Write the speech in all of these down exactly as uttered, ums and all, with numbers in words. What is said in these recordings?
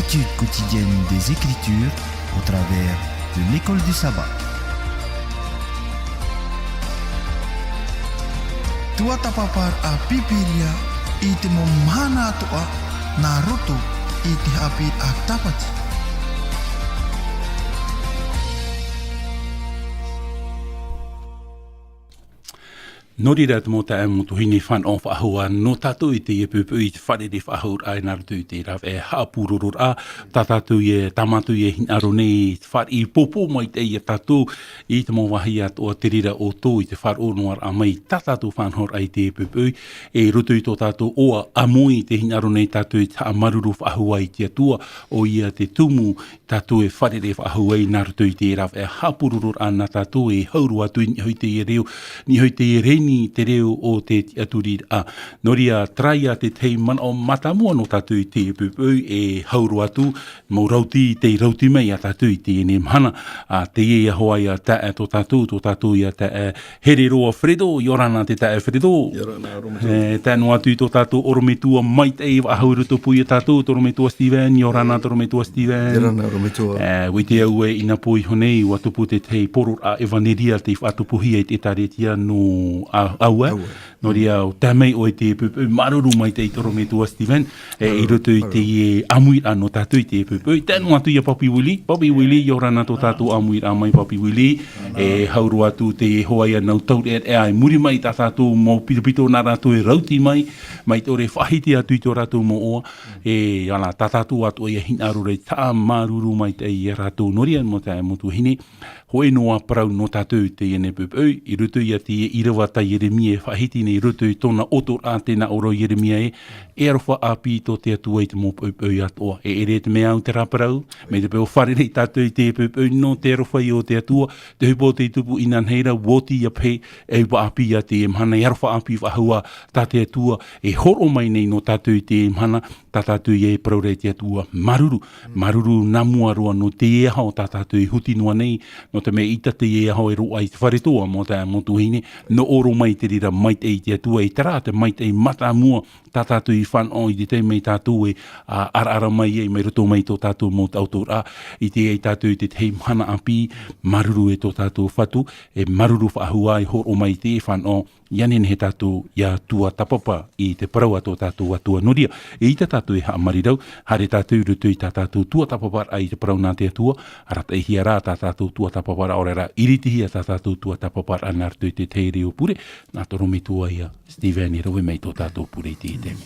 Étude quotidienne des Écritures au travers de l'école du sabbat. Tuatāpaparaʻa Pīpīria i te mau mahana atoʻa nā roto i te haʻapiʻiraʻa Tāpati. Nō reira te mau taeaʻe, mau tuahine, fānaʻo faʻahou ā nō tātou i teie poʻipoʻi i te fārerei faʻahou raʻa nā roto i te rāveʻa haʻapurororaʻa. Tā tātou ia, tā mātou ia hinaʻaro nei, fāriʻi pōpō maitaʻi ia tātou i te mau vāhi atoʻa, te reira ʻoutou i te faʻaroʻo noa raʻa mai tā tātou fānaʻoraʻa i teie poʻipoʻi. E i roto i tō tātou ʻoaʻoa ʻāmui, tē hinaʻaro nei tātou i te haʻamāuruuru faʻahou i te Atua, ʻoia te tumu tātou e fārerei faʻahou ai nā roto i te rāveʻa haʻapurororaʻa nā tātou. E hau roa atu i niʻa hoʻi i teie reo, niʻa hoʻi i teie reni, te reo o te tiʻaturiraʻa. Nō reira, terā ia te tahi manaʻo mātāmua nō tātou i teie poʻipoʻi, e hau roa atu, mau rauti, tei rauti mai ia tātou i teie nei mahana. Ā, teie ia hoʻi ia taeaʻe tō tātou, tō tātou ia taeaʻe Here roa Fredo, ʻia ora na te taeaʻe Fredo. ʻIa ora na, ʻorometua. E, tae noa atu i tō tātou ʻorometua maitaʻi faʻahou i rotopū ia tātou, tō ʻorometua Steven, ʻia ora na tō ʻorometua Steven. ʻIa ora na, ʻorometua. E, ʻua ʻite au ē, inapō iho nei, ʻua tupu te tahi poro ʻevaneria tei faʻatupuhia i te ʻĒtārētia nō A-, Aue. Aue. Nō reira, ʻo tae mai ʻoe i teie poʻipoʻi, māuruuru maitaʻi tō ʻorometua Steven. E, i roto i teie ʻāmuiraʻa nō tātou i teie poʻipoʻi. Tae noa atu ia Papi Willie, Papi Willie, ʻia ora na tō tātou ʻāmuiraʻa mai, Papi Willie. E hau roa atu teie hoʻi ia nau taureʻareʻa i muri mai i tā tātou mau pitopito nā rātou e rauti mai, mai te ʻore e faʻahiti atu i tō rātou mau ʻoaʻoa. E, ʻia ora, tā tātou atoʻa ia hinaʻaro ra i te haʻamāuruuru maitaʻi ia rātou. Nō reira, mau taeaʻe, mau tuahine, hōʻē noa parau nō tātou i teie nei poʻipoʻi, i roto ia i te ʻīrava tā Ieremia e faʻahiti nei, i roto i tōna ʻoto ra, tē nā ʻō ra ʻo Ieremia ē, e aroha ʻāpī tō te Atua i te mau poʻipoʻi atoʻa. E ʻere te mea au terā parau, mai te peu ʻua fārerei tātou i teie poʻipoʻi, nō te aroha ïa o te Atua, te ʻohipa ʻo tei tupu inanahi ra, ʻua oti ïa paʻi, e ʻohipa ʻāpī ia teie mahana, e aroha ʻāpī faʻahou ā tā te Atua e hōroʻa mai nei nō tātou i teie mahana, tā tātou ïa e parau ra i te Atua, māuruuru, māuruuru nā mua roa nō teie aho tā tātou e huti noa nei, nō te mea ʻaita teie aho e roaʻa i te fare toa, mau taeaʻe, mau tuahine, nō ʻō roa mai te reira maitaʻi i te Atua, e terā te maitaʻi mātāmua tā tātou i fānaʻo i te taime tātou e, ā, ʻaraʻara mai ai mai roto mai tō tātou mau taʻotoraʻa, ʻite ai tātou i te tahi mahana ʻāpī, māuruuru e tō tātou Fatu, e māuruuru faʻahou ā e hōroʻa mai i te fānaʻo, ʻia nehenehe tātou ʻia tuatāpapa i te parau a tō tātou Atua. Nō reira, eʻita tātou e haʻamarirau, haere tātou i roto i tā tātou tuatāpaparaʻa i te parau nā te Atua, arataʻihia rā tā tātou tuatāpaparaʻa, ʻaore rā, ʻiritihia tā tātou tuatāpaparaʻa nā roto i te tahi reo pure, nā tō ʻorometua ïa Steven e rave mai tō tātou pure i teie taime.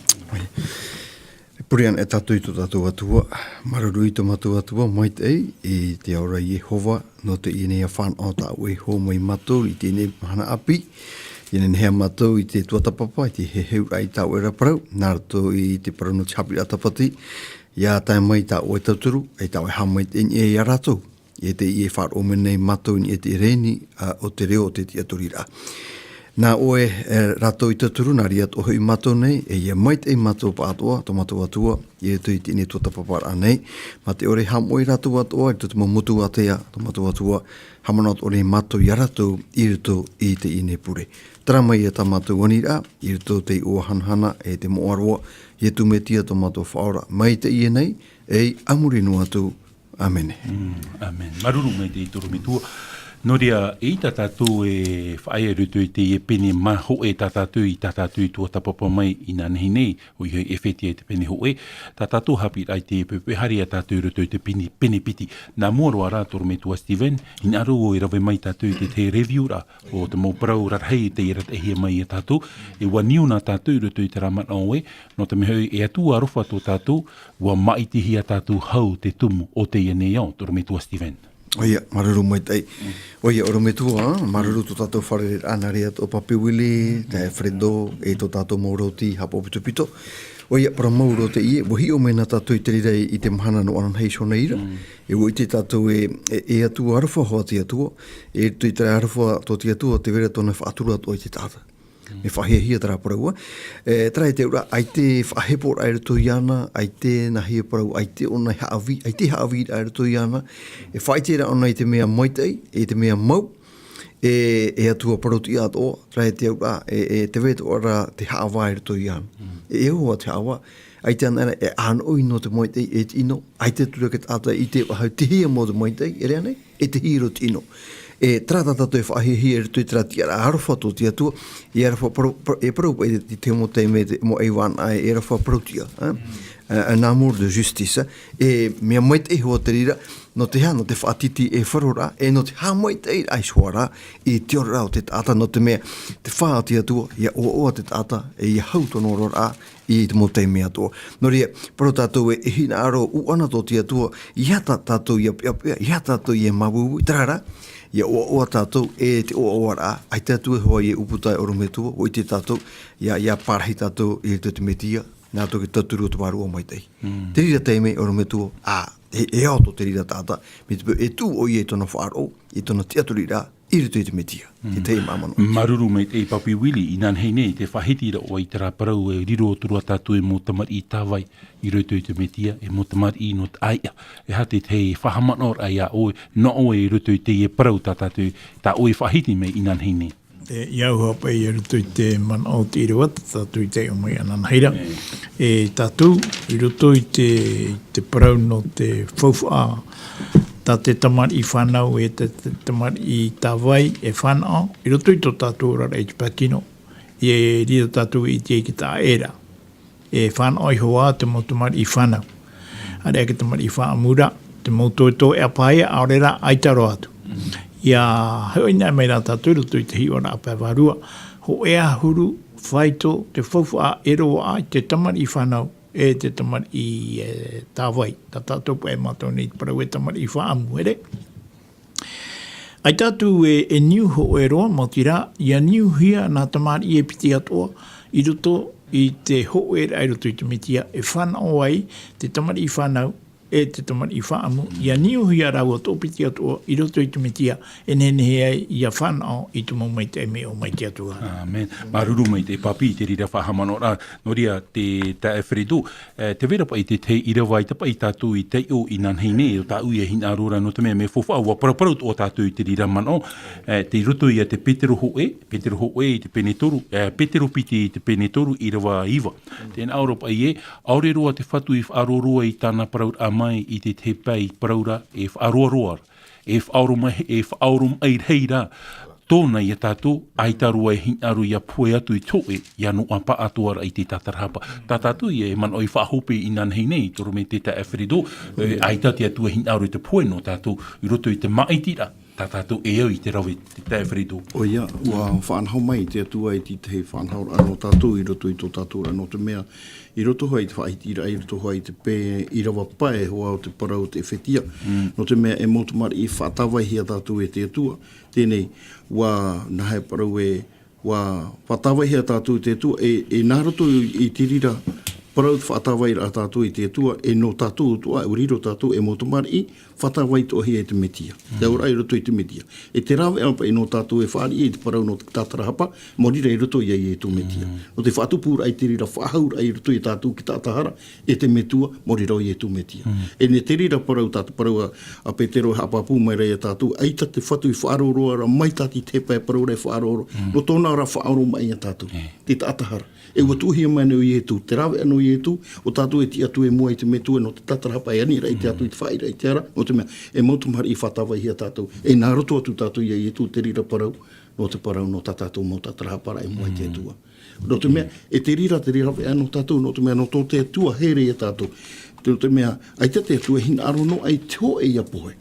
E pure anaʻe tātou i tō tātou Atua, māuruuru tō mātou Atua maitaʻi, i te ao ra Iehova, nō teie nei fānaʻo tā ʻoe e hōroʻa mai ia mātou i teie nei mahana ʻāpī, ʻia nehenehe ā mātou i te tuatāpapa, i te heheuraʻa i tā ʻoe ra parau, nā roto i te parau nō te haʻapiʻiraʻa Tāpati, ʻia tae mai tā ʻoe tauturu, e tā ʻoe haʻamaitaʻi i niʻa ia rātou. E teie e faʻaroʻo mai nei mātou i niʻa i te reni, ā, o te reo o te tiʻaturiraʻa. Nā ʻoe, e, rātou i tauturu, nā reira atoʻa hoʻi mātou nei, e ʻia maitaʻi mātou pāʻatoʻa, tō mātou Atua, i roto i teie tuatāpaparaʻa nei. Mā te ʻore e haʻamoʻe rātou atoʻa, i roto i te mau motu ātea, tō mātou Atua, haʻamanaʻo atoʻa nei mātou ia rātou, i roto i teie pure. Terā mai ïa tā mātou aniraʻa, i roto i te iʻoa hanahana, e te moʻa roa, Ietu Metia tō mātou Faʻaora, mai teie nei, e a muri noa atu, ʻĀmene. Mm, ʻāmene. Māuruuru maitaʻi tō ʻorometua. Nō reira, eʻita tātou e faʻaea i roto i teie pene maha hōʻē tā tātou i tā tātou i tuatāpapa mai inanahi nei, ʻoia hoʻi e Efetia i te pene hōʻē, tā tātou haʻapiʻiraʻa i teie poʻipoʻi, haere ā tātou i roto i te pene, pene piti. Nā mua roa rā tō ʻorometua Steven, hinaʻaro ʻoe e rave mai tātou i te tahi review ra, ʻo te mau parau rarahi tei arataʻihia mai ia tātou, e ʻua niu na tātou i roto i terā manaʻo ē, nō te mea hoʻi, e Atua aroha tō tātou, ʻua māʻitihia tātou hau te tumu o teie nei ao, tō ʻorometua Steven. ʻOia, māuruuru maitaʻi. Mm. ʻOia, ʻorometua, māuruuru tō tātou fārereiraʻa nā reira atoʻa Papi Willie, te Fredo, e tō tātou mau rauti haʻapaʻo pitopito. ʻOia, parau mau roa teie, ʻua hiʻo mai na tātou i te reira i te mahana nō ananahi iho nei ra. Mm. E ʻua ʻite tātou ē, e, e Atua aroha hoʻi te Atua, e i roto i terā aroha tō te Atua, tē vai ra tōna faʻatura atoʻa i te taʻata. Mm. Mea faʻahiahia terā parau ā. E, terā e te auraʻa, ʻaita e faʻaheporaʻa i roto iāna, ʻaita e nāhea parau, ʻaita ʻōna e haʻavī, ʻaita e haʻavīraʻa i roto iāna, e faʻaʻite ra ʻōna i te mea maitaʻi, i te mea mau, e, e Atua parau-tiʻa atoʻa, terā e te auraʻa, e, e tē vai atoʻa ra te haʻavā i roto iāna. Mm. E, e ʻoaʻoa te haʻavā, ʻAita ana, e ʻānoʻi nō te maitaʻi e te ʻino, ʻaita atu ra te taʻata i ʻite faʻahou, tei hea mau te maitaʻi, e rave nei, e tei hea rō te ʻino. E, terā tā tātou e faʻahiahia i roto i terā tiʻaraʻa aroha tō te Atua, e aroha parau, parau, e parau paʻi i te, te mau taime, te mau ʻaivānaʻa, e aroha parauʻtiʻa, eh? Eh, un amour de justice, eh? E mea maitaʻi hoʻi te reira, nō te aha, nō te faʻatītīraʻa e faʻaroʻo ra, e nō te haʻamaitaʻiraʻa iho ā ra i te oraraʻa o te taʻata, nō te mea, te fā o te Atua, ʻia ʻoaʻoa te taʻata, e ʻia hau tōna oraraʻa i te mau taime atoʻa. Nō reira, parau tātou e, e hinaʻaro ʻuʻana tō te Atua, ʻeiaha tā tātou ʻia peʻapeʻa, ʻeiaha tātou ʻia māuiui, terā rā, ʻia ʻoaʻoa tātou e te ʻoaʻoaraʻa, ʻaita atu e hoa e ʻūputa e ʻorometua, ʻua ʻite tātou, ʻia, ʻia parahi tātou i roto i te Metia, nā roto i te tauturu o te Vārua Maitaʻi. Mm. Te reira taime ʻorometua, ā, e, e ao tō te reira taʻata, mai te peu e tuʻu ʻoia i tōna faʻaroʻo, i tōna tiʻaturiraʻa, i roto i te Metia, te Mm. tahi māmā noa. Māuruuru maitaʻi Papi Willie, inanahi nei, tē faʻahiti ra ʻoe i terā parau e riro atu ra tātou e mau tamariʻi tāvai i roto i te Metia, e mau tamariʻi nō te ʻāiʻa. E aha te, te faʻahaʻamanaʻoraʻa iā ʻoe, nō ʻoe i roto i teie parau tā tātou, tā ʻoe i faʻahiti mai inanahi nei. E, ʻia au hoʻi paʻi i roto i te manaʻo o te ʻīrava tā tātou i taiʻo mai ananahi ra. E tātou, i roto i te, te parau nō te faufaʻa, tā te tamariʻi fānau e te, te tamariʻi tāvai e fānaʻo, i roto i tō tātou oraraʻa i te pae tino, e riro tātou i te, i te taʻa ʻē ra. E fānaʻo iho ā te mau tamariʻi fānau. ʻAreʻa te tamariʻi faʻaʻamu ra, te mau toetoeʻa paʻi, ʻaore rā, ʻaita roa atu. ʻIa hoʻi noa mai rā tātou i roto i te hiʻoraʻa pae vārua, hōʻē ʻahuru faito te faufaʻa e roaʻa i te tamariʻi fānau, e te tamariʻi, e, tāvai. Tā tātou paʻi e mātau nei te parau e tamariʻi faʻaʻamu, ʻere? ʻAita atu e, e niu hōʻē roa, maoti rā, ʻia niuhia nā tamariʻi e piti atoʻa, i roto i te hōʻēraʻa i roto i te Metia, e fānaʻo ai te tamariʻi fānau, e te tamariʻi faʻaʻamu, ʻia niuhia rāua tō piti atoʻa, i roto i te Metia, e nehenehe ai ʻia fānaʻo i te mau maitaʻi mai ʻō mai te Atua. Amen. Māuruuru maitaʻi Papi, i te reira faʻahaʻamanaʻoraʻa, nō reira te, tā Alfredo, e, tē vai ra paʻi te, te ʻīrava ʻaita paʻi tātou i taiʻo inanahi nei, ʻo tāʻu e hinaʻaro ra, nō te mea, mea faufaʻa, ʻua paraparau atoʻa tātou i te reira manaʻo, e, tei roto ia te Petero hōʻē, Petero hōʻē i te pene toru, e, Petero piti i te pene toru, ʻīrava iva. Tē nā ʻō ra paʻi ē, ʻaore roa te Fatu i faʻaroaroa i tāna parauraʻa mai i te, te pae i parau ra, e faʻaroaroa ra, e faʻaoromaʻi, e faʻaoromaʻi rahi ra, tōna ia tātou, ʻaita roa e hinaʻaro ʻia pohe atu i te hōʻē, ʻia noaʻa pāʻatoʻa ra i te tātarahapa. Tā tātou ia e manaʻo i faʻahope inanahi nei, toro mai te tā Alfredo, e, ʻaita te Atua e hinaʻaro i te pohe nō tātou, i roto i te māʻitiraʻa, tā tātou e au i te rave, te tā Alfredo. ʻOia, ʻua faʻanaho mai te Atua i te tahi faʻanahoraʻa nō tātou, i roto i tō tātou ra, nō te mea, i roto hoʻi i te faʻahitiraʻa, i roto hoʻi i te pē, ʻīrava pae hoʻi o te parau o te Efetia. Mm. Nō te mea e mau tamariʻi faʻatāvaihia tātou e te Atua. Teie nei, ʻua, nā hea parau e, ʻua faʻatāvaihia tātou e te Atua, e, e nā roto i, i te reira parau te faʻatāvairaʻa tātou i te Atua, e nō tātou atoʻa, ʻua riro tātou e mau tamariʻi, faʻatāvai atoʻahia e te Metia. Mm. Te auraʻa i roto i te Metia. E te rāveʻa paʻi nō tātou e fāriʻi i te parau nō te tātarahapa, maori rā i roto ia Ietu Metia. Mm. Nō te faʻatupuraʻa i te reira faʻahauraʻa i roto ia tātou i te taʻata hara, e te Metua, maori rā ʻo Ietu Metia. Mm. E nē te reira parau tā te parau a, a Petero e haʻapāpū mai ra ia tātou, ʻaita te Fatu i faʻaroaroa ra mai tā te, te pae parau ra e faʻaroaroa. Mm. Nō tōna ra faʻaoromaʻi ia tātou. E. Te taʻata hara. E ʻua tuʻuhia mai nei ʻo Ietu, te rāveʻa nō Ietu, ʻo tātou e tiʻa atu i mua i te Metua nō te tātarahapa e ani ra i te Atua i te faʻaʻite i te ara, nō te mea, e mau tamariʻi faʻatāvaihia tātou, e nā roto atu tātou ia Ietu te reira parau, nō te parau nō tā tātou mau tātarahaparaʻa i mua i te Atua. Nō te mea, e te reira, te reira rāveʻa nō tātou, nō te mea, nō tō te Atua here ia tātou. Nō te mea, ʻaita te Atua e hinaʻaro noa i te hōʻē ʻia pohe.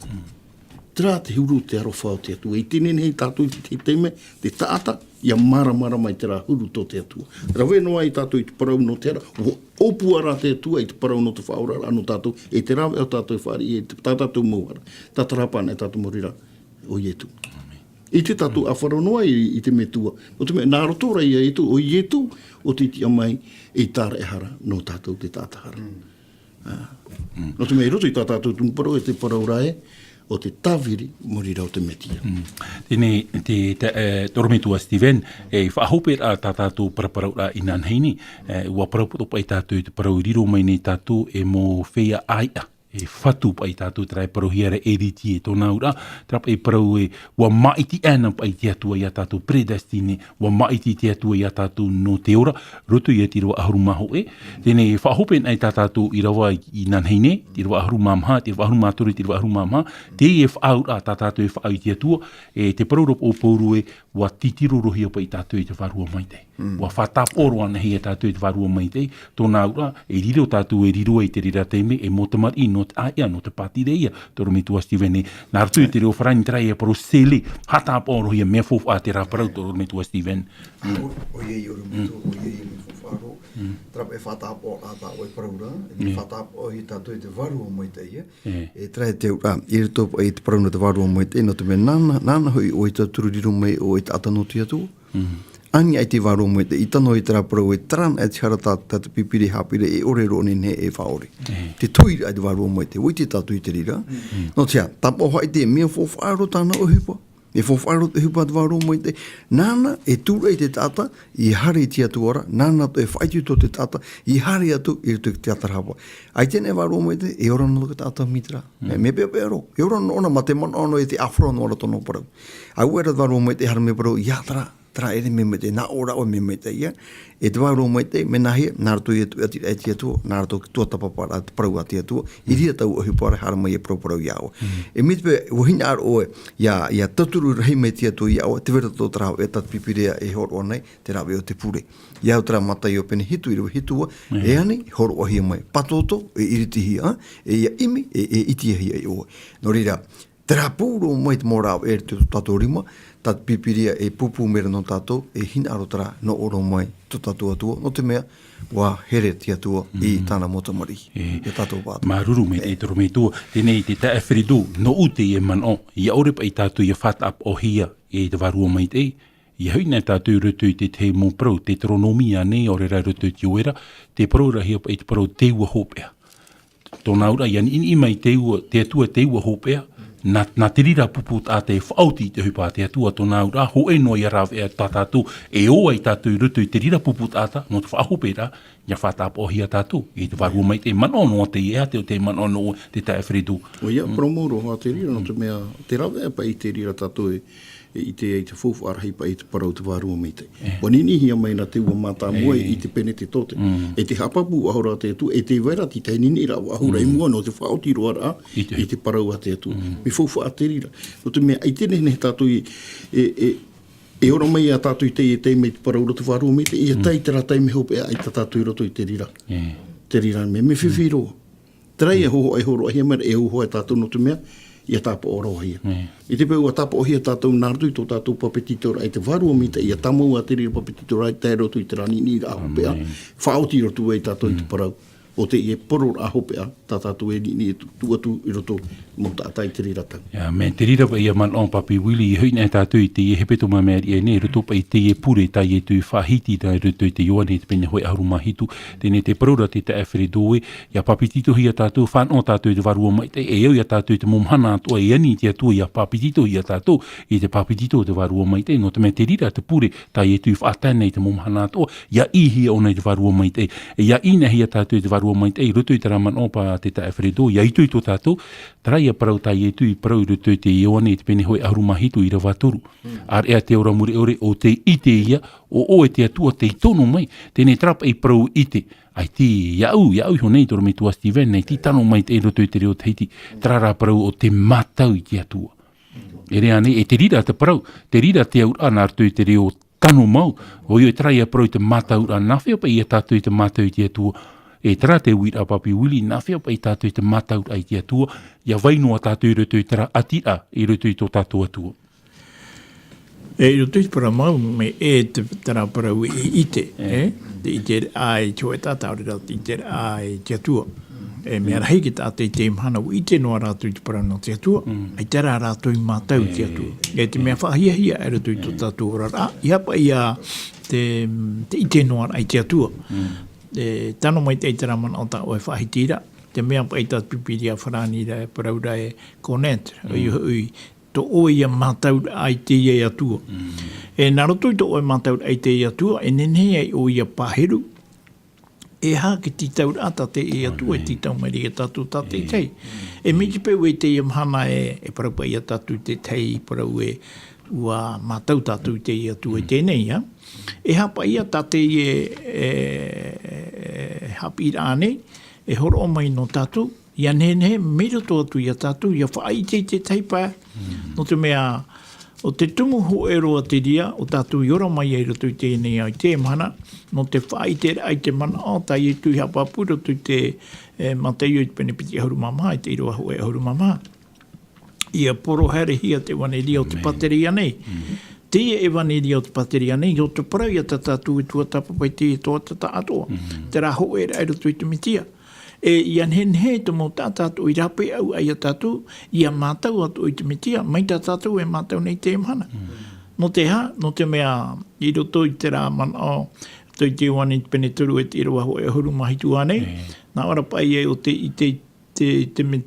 Terā te huru te aroha o te Atua. I teie nei tātou i te, te taime, te taʻata, ʻia māramarama i terā huru tō te Atua. Rave noa ai tātou i te parau nō te hara, ʻo, ʻōpua rā te Atua i te parau nō te faʻaoraraʻa nō tātou, e te rāveʻa tātou e fāriʻi, e te, tā tātou mau hara, tātarahapa anaʻe tātou maori rā, ʻo Ietu. ʻAmene. ʻIte tātou ʻāfaro noa i, i te Metua. Nō te mea, nā roto rā ia Ietu, ʻo Ietu, ʻo tei tiʻa mai, e tāraʻehara nō tātou te taʻata hara. Mm. Ā. Mm. Nō te mea, i roto i tā tātou tumu parau, e te parau ra ē, ʻo te tāviri, maori rā ʻo te Metia. Mm. Teie, te, te, e, te ʻorometua Steven, e, faʻahope ra tā tātou paraparauraʻa inanahi nei, e, ʻua parau poto paʻi tātou i te parau riro mai nei tātou e mau feiā ʻāiʻa. e fatu paʻi tātou, terā e parauhia ra e riti e tōna auraʻa, terā paʻi parau e, ʻua māʻiti ʻana paʻi te Atua iā tātou, predestiné, ʻua māʻiti te Atua iā tātou nō te ora, roto ia te ʻīrava ʻahuru mā hōʻē, teie e faʻahope anaʻe tā tātou ʻīrava i, inanahi nei, te ʻīrava ʻahuru mā maha, te ʻīrava ʻahuru mā toru, te ʻīrava ʻahuru mā maha, teie e faʻaauraʻa tā tātou e faʻaau i te Atua, e te parau ra o Pauro ē, ʻua tītīrorohia paʻi tātou i te Vārua Maitaʻi. Mm. ʻUa faʻatapaʻo roa anaʻe ia tātou i te Vārua Maitaʻi, tōna auraʻa, e riro tātou, e riro ai te reira taime, e mau tamariʻi nō te ʻāiʻa, nō te pātireia, tō ʻorometua Steven ē. Nā roto i te reo farāni terā e parau scellé, faʻatapaʻo roa ia, mea faufaʻa terā parau, tō ʻorometua Steven. Mm. ʻO, ʻoia ia ʻorometua, ʻoia ia mea faufaʻa roa. Mm. Terā paʻi faʻatapaʻo tā ʻoe e parau ra, e faʻatapaʻo ia tātou i te Vārua Maitaʻi, e. E. E terā e te auraʻa, i roto paʻi i te parau nō te Vārua Maitaʻi, nō te mea nāna, nāna hoʻi ʻoe i tauturu riro mai ʻoe i te taʻata nō te Atua. Mm. Ani ai te Vārua Maitaʻi, i tano i terā parau e terā anaʻe te hara tā, tā te Pīpīria e haʻapiʻi ra, e ʻore roa nehenehe e faʻaʻore. E. Te tuiraʻa i te Vārua Maitaʻi, ʻua ʻite tātou i te reira. Mm. Nō te aha, tāpaʻo haʻapiʻi te mea faufaʻa roa tāna ʻohipa. E faufaʻa roa te ʻohipa a te Vārua Maitaʻi. Nāna e tūraʻi te taʻata i haere i te Atua ra, nāna e faʻaitoito te taʻata i haere atu i roto i te ʻātarahapa. ʻAita e Vārua Maitaʻi, e ora noa te taʻata mai terā. Mm. E, mea peʻapeʻa roa. E ora noa ʻōna mā te manaʻo noa i te ʻāfaro noa ra tōna parau. ʻAuē rā Vārua Maitaʻi e haere mai parau, ʻia terā, terā e rave mea maitaʻi, nā ʻō ra ʻoe mea maitaʻi ia. E te Vārua Maitaʻi, mea nāhea, nā roto ia tuʻatiraʻa i te Atua, nā roto i te tuatāpapa ra te parau a te Atua, i reira taua ʻohipa ra e haere mai e paraparau ia ʻoe. Mm. E mai te peu, ʻua hinaʻaro ʻoe, ʻia, ʻia tauturu rahi mai te Atua ia ʻoe, tē vai ra tō terā e tā te Pīpīria e hōroʻa nei, te rave o te pure. ʻIa au terā Mataio pene hitu, ʻīrava hitu, e ani, hōroʻahia mai. Pātōtō, e iritihia, e ʻia ʻimi, e, e ʻitehia e ʻoe. Nō reira, terā pū roa mai te mau rāveʻa i roto i tō tātou rima, tā te Pīpīria e pūpū mai ra nō tātou, e hinaʻaro terā nō ʻō roa mai tō tātou Atua, nō te mea, ʻua here te Atua i tāna mau tamariʻi. E. Ia tātou vātau. Māuruuru maitaʻi, e te ʻorometua, teie te taeaʻe Alfredo, nōʻu teie manaʻo, ʻia ʻore paʻi tātou ʻia faʻatapaʻohia e te Vārua Maitaʻi, ʻia hoʻi anaʻe tātou i roto i te tahi mau parau, Teuteronomia nei, ʻaore rā i roto i te Ioera, tē parau ra hia paʻi te parau te ua hopeʻa. Tōna auraʻa, ʻia niʻiniʻi mai te ua, te Atua te ua hopeʻa, nā, nā te reira pupu taʻata e faʻaoti i te ʻohipa a te Atua, tōna auraʻa, hōʻē noa ia rāveʻa tā tātou, e ō ai tātou i roto i te reira pupu taʻata, nō te faʻahoperaʻa, ʻia faʻatapaʻohia tātou, i te Vārua Maitaʻi, manaʻo noa teie, e aha te, te manaʻo nō te taeaʻe Alfredo. ʻOia, parau mau roa, te reira, nō te mea, te rāveʻa paʻi te reira tātou e, e ʻite ai te faufaʻa rahi paʻi te parau te Vārua Maitaʻi. E. ʻUa niʻinihia mai nā te ua mātāmua i te Penetetote. Mm. E te haʻapāpū faʻahou ra te Atua, e tē vai ra te tahi niniʻi ra faʻahou ra i mua nō te faʻaoti roa ra i te parau a te Atua. Mm. Mea faufaʻa te reira. Nō te mea, ʻaita e nehenehe tātou i, e, e, e ora mai ia tātou i teie taime i te parau ra te Vārua Maitaʻi, ʻia tae i terā taime hopeʻa ʻaita tātou i roto i te reira. E. Te reira mea, mea fifi roa. Terā ia hōhoʻa e hōroʻahia mai ra, e hōhoʻa e tātou nō te mea, ʻia tāpaʻo roa hia. Mm. I te peu ʻua tāpaʻohia tātou nā roto i tō tātou papetitoraʻa i te Vārua Maitaʻi, ʻia tāmau ā te reira papetitoraʻa i tae roto i terā niʻiniʻiraʻa hopeʻa, faʻaoti roa atu ai tātou i te parau o teie poroʻraʻa hopeʻa, tā tātou e niʻiniʻi atu, tuʻu atu i roto mau taʻata i te reira tau. ʻIa, mea te reira paʻi ia manaʻo Papi Willie, ʻia hoʻi anaʻe tātou i teie hepetoma i maʻiri aʻe nei, i roto paʻi i teie pure tā Ietu i faʻahiti i roto i te Ioane, te pene hōʻē ʻahuru mā hitu, teie te parau ra te taeaʻe Alfredo ē, ʻia papetitohia tātou, fānaʻo tātou i te Vārua Maitaʻi, e au ia tātou i te mau mahana atoʻa, e ani te Atua ʻia papetitohia tātou i te papetito o te Vārua Maitaʻi, nō te mea te reira te pure, tā Ietu i faʻatae nei i te mau mahana atoʻa, ʻia ʻīhia ʻōna i te Vārua Maitaʻi, e ʻia ʻīnahia tātou i te Vārua Maitaʻi, i roto i terā manaʻo paʻi te taeaʻe Alfredo, ʻia itoito tātou, terā ia parau tā Ietu i parau i roto i te Ioane, i te pene hōʻē ʻahuru mā hitu, ʻīrava toru. Mm. ʻĀreʻa te ora mure ʻore, ʻo tei ʻite ïa, ʻo ʻoe te Atua tei tono mai, teie terā paʻi parau ʻite. ʻAita, iāʻu, iāʻu iho nei, tō ʻorometua Steven, ʻaita i tano maitaʻi i roto i te reo Tahiti, terā rā parau o te mātau i te Atua. E rave ānei, e te reira te parau, te reira te auraʻa nā roto i te reo tano mau, ʻoia terā ia parau i te mātauraʻa, nāfea paʻi ia tātou i te mātau i te Atua, e terā te uiraʻa Papi Willie, nāfea paʻi tātou i te mātauraʻa i te Atua, ʻia vai noa tātou i roto i terā ʻatiraʻa, i roto i tō tātou Atua. E, i roto i te parau mau, mea ʻē te, terā parau i ʻite, e? Te ʻiteraʻa i te hōʻē taʻata, ʻaore rā te ʻiteraʻa i te Atua. E mea rahi te taʻata i teie mahana ʻua ʻite noa rātou i te parau nō te Atua, ʻaita rā rātou i mātau i te Atua. E te mea faʻahiahia i roto i tō tātou oraraʻa, ʻeiaha paʻi ia te, te ʻite noa i te Atua. E tano maitaʻi terā manaʻo tā ʻoe e faʻahiti ra, te mea paʻi tā te Pīpīria farāni ra e parau ra e connaître, ʻoia hoʻi, tō ʻoe ia mātauraʻa i teie Atua. E nā roto i tō ʻoe mātauraʻa i teie Atua, e nehenehe ai ʻoe ia pāheru, E aha te tītauraʻa tā te Atua e tītau mai ra ia tātou tātaʻitahi. E mai te peu e teie mahana e, e parau paʻi ia tātou i te tahi parau e, ua mātau tātou i te Atua i teie nei, ā. E aha paʻi ia tā teie, e, e, haʻapiʻiraʻa nei, e hōroʻa mai nō tātou, ʻia nehenehe, mai roto atu ia tātou, ʻia faʻaʻite i te tahi pae, nō te mea, ʻo te tumu hōʻē roa te reira, ʻo tātou i ora mai ai i roto i teie nei ao i teie mahana, nō te faʻaʻiteraʻa i te manaʻo, tā Ietu i haʻapāpū i roto i te, e, Mataio i te pene piti ʻahuru mā maha, i te ʻīrava hōʻē ʻahuru mā maha. ʻIa poro haerehia te ʻevanelia o te pāteria nei. Teie ʻevanelia o te pāteria nei, ʻo te parau ia tā tātou e tuatāpapa i te tuatāpapa atoʻa. Terā hōʻēraʻa i roto i te Mesia. E ʻia nehenehe te mau taʻata atoʻa i rāpae au ia tātou, ʻia mātau atoʻa i te Mesia, mai tā tātou e mātau nei i teie mahana. Nō te aha, nō te mea i roto i terā manaʻo, i te Ioane i te pene toru e te ʻīrava hōʻē ʻahuru mā hitu ānei, nā ʻō ra paʻi ē ʻo te, i te, te, te me-,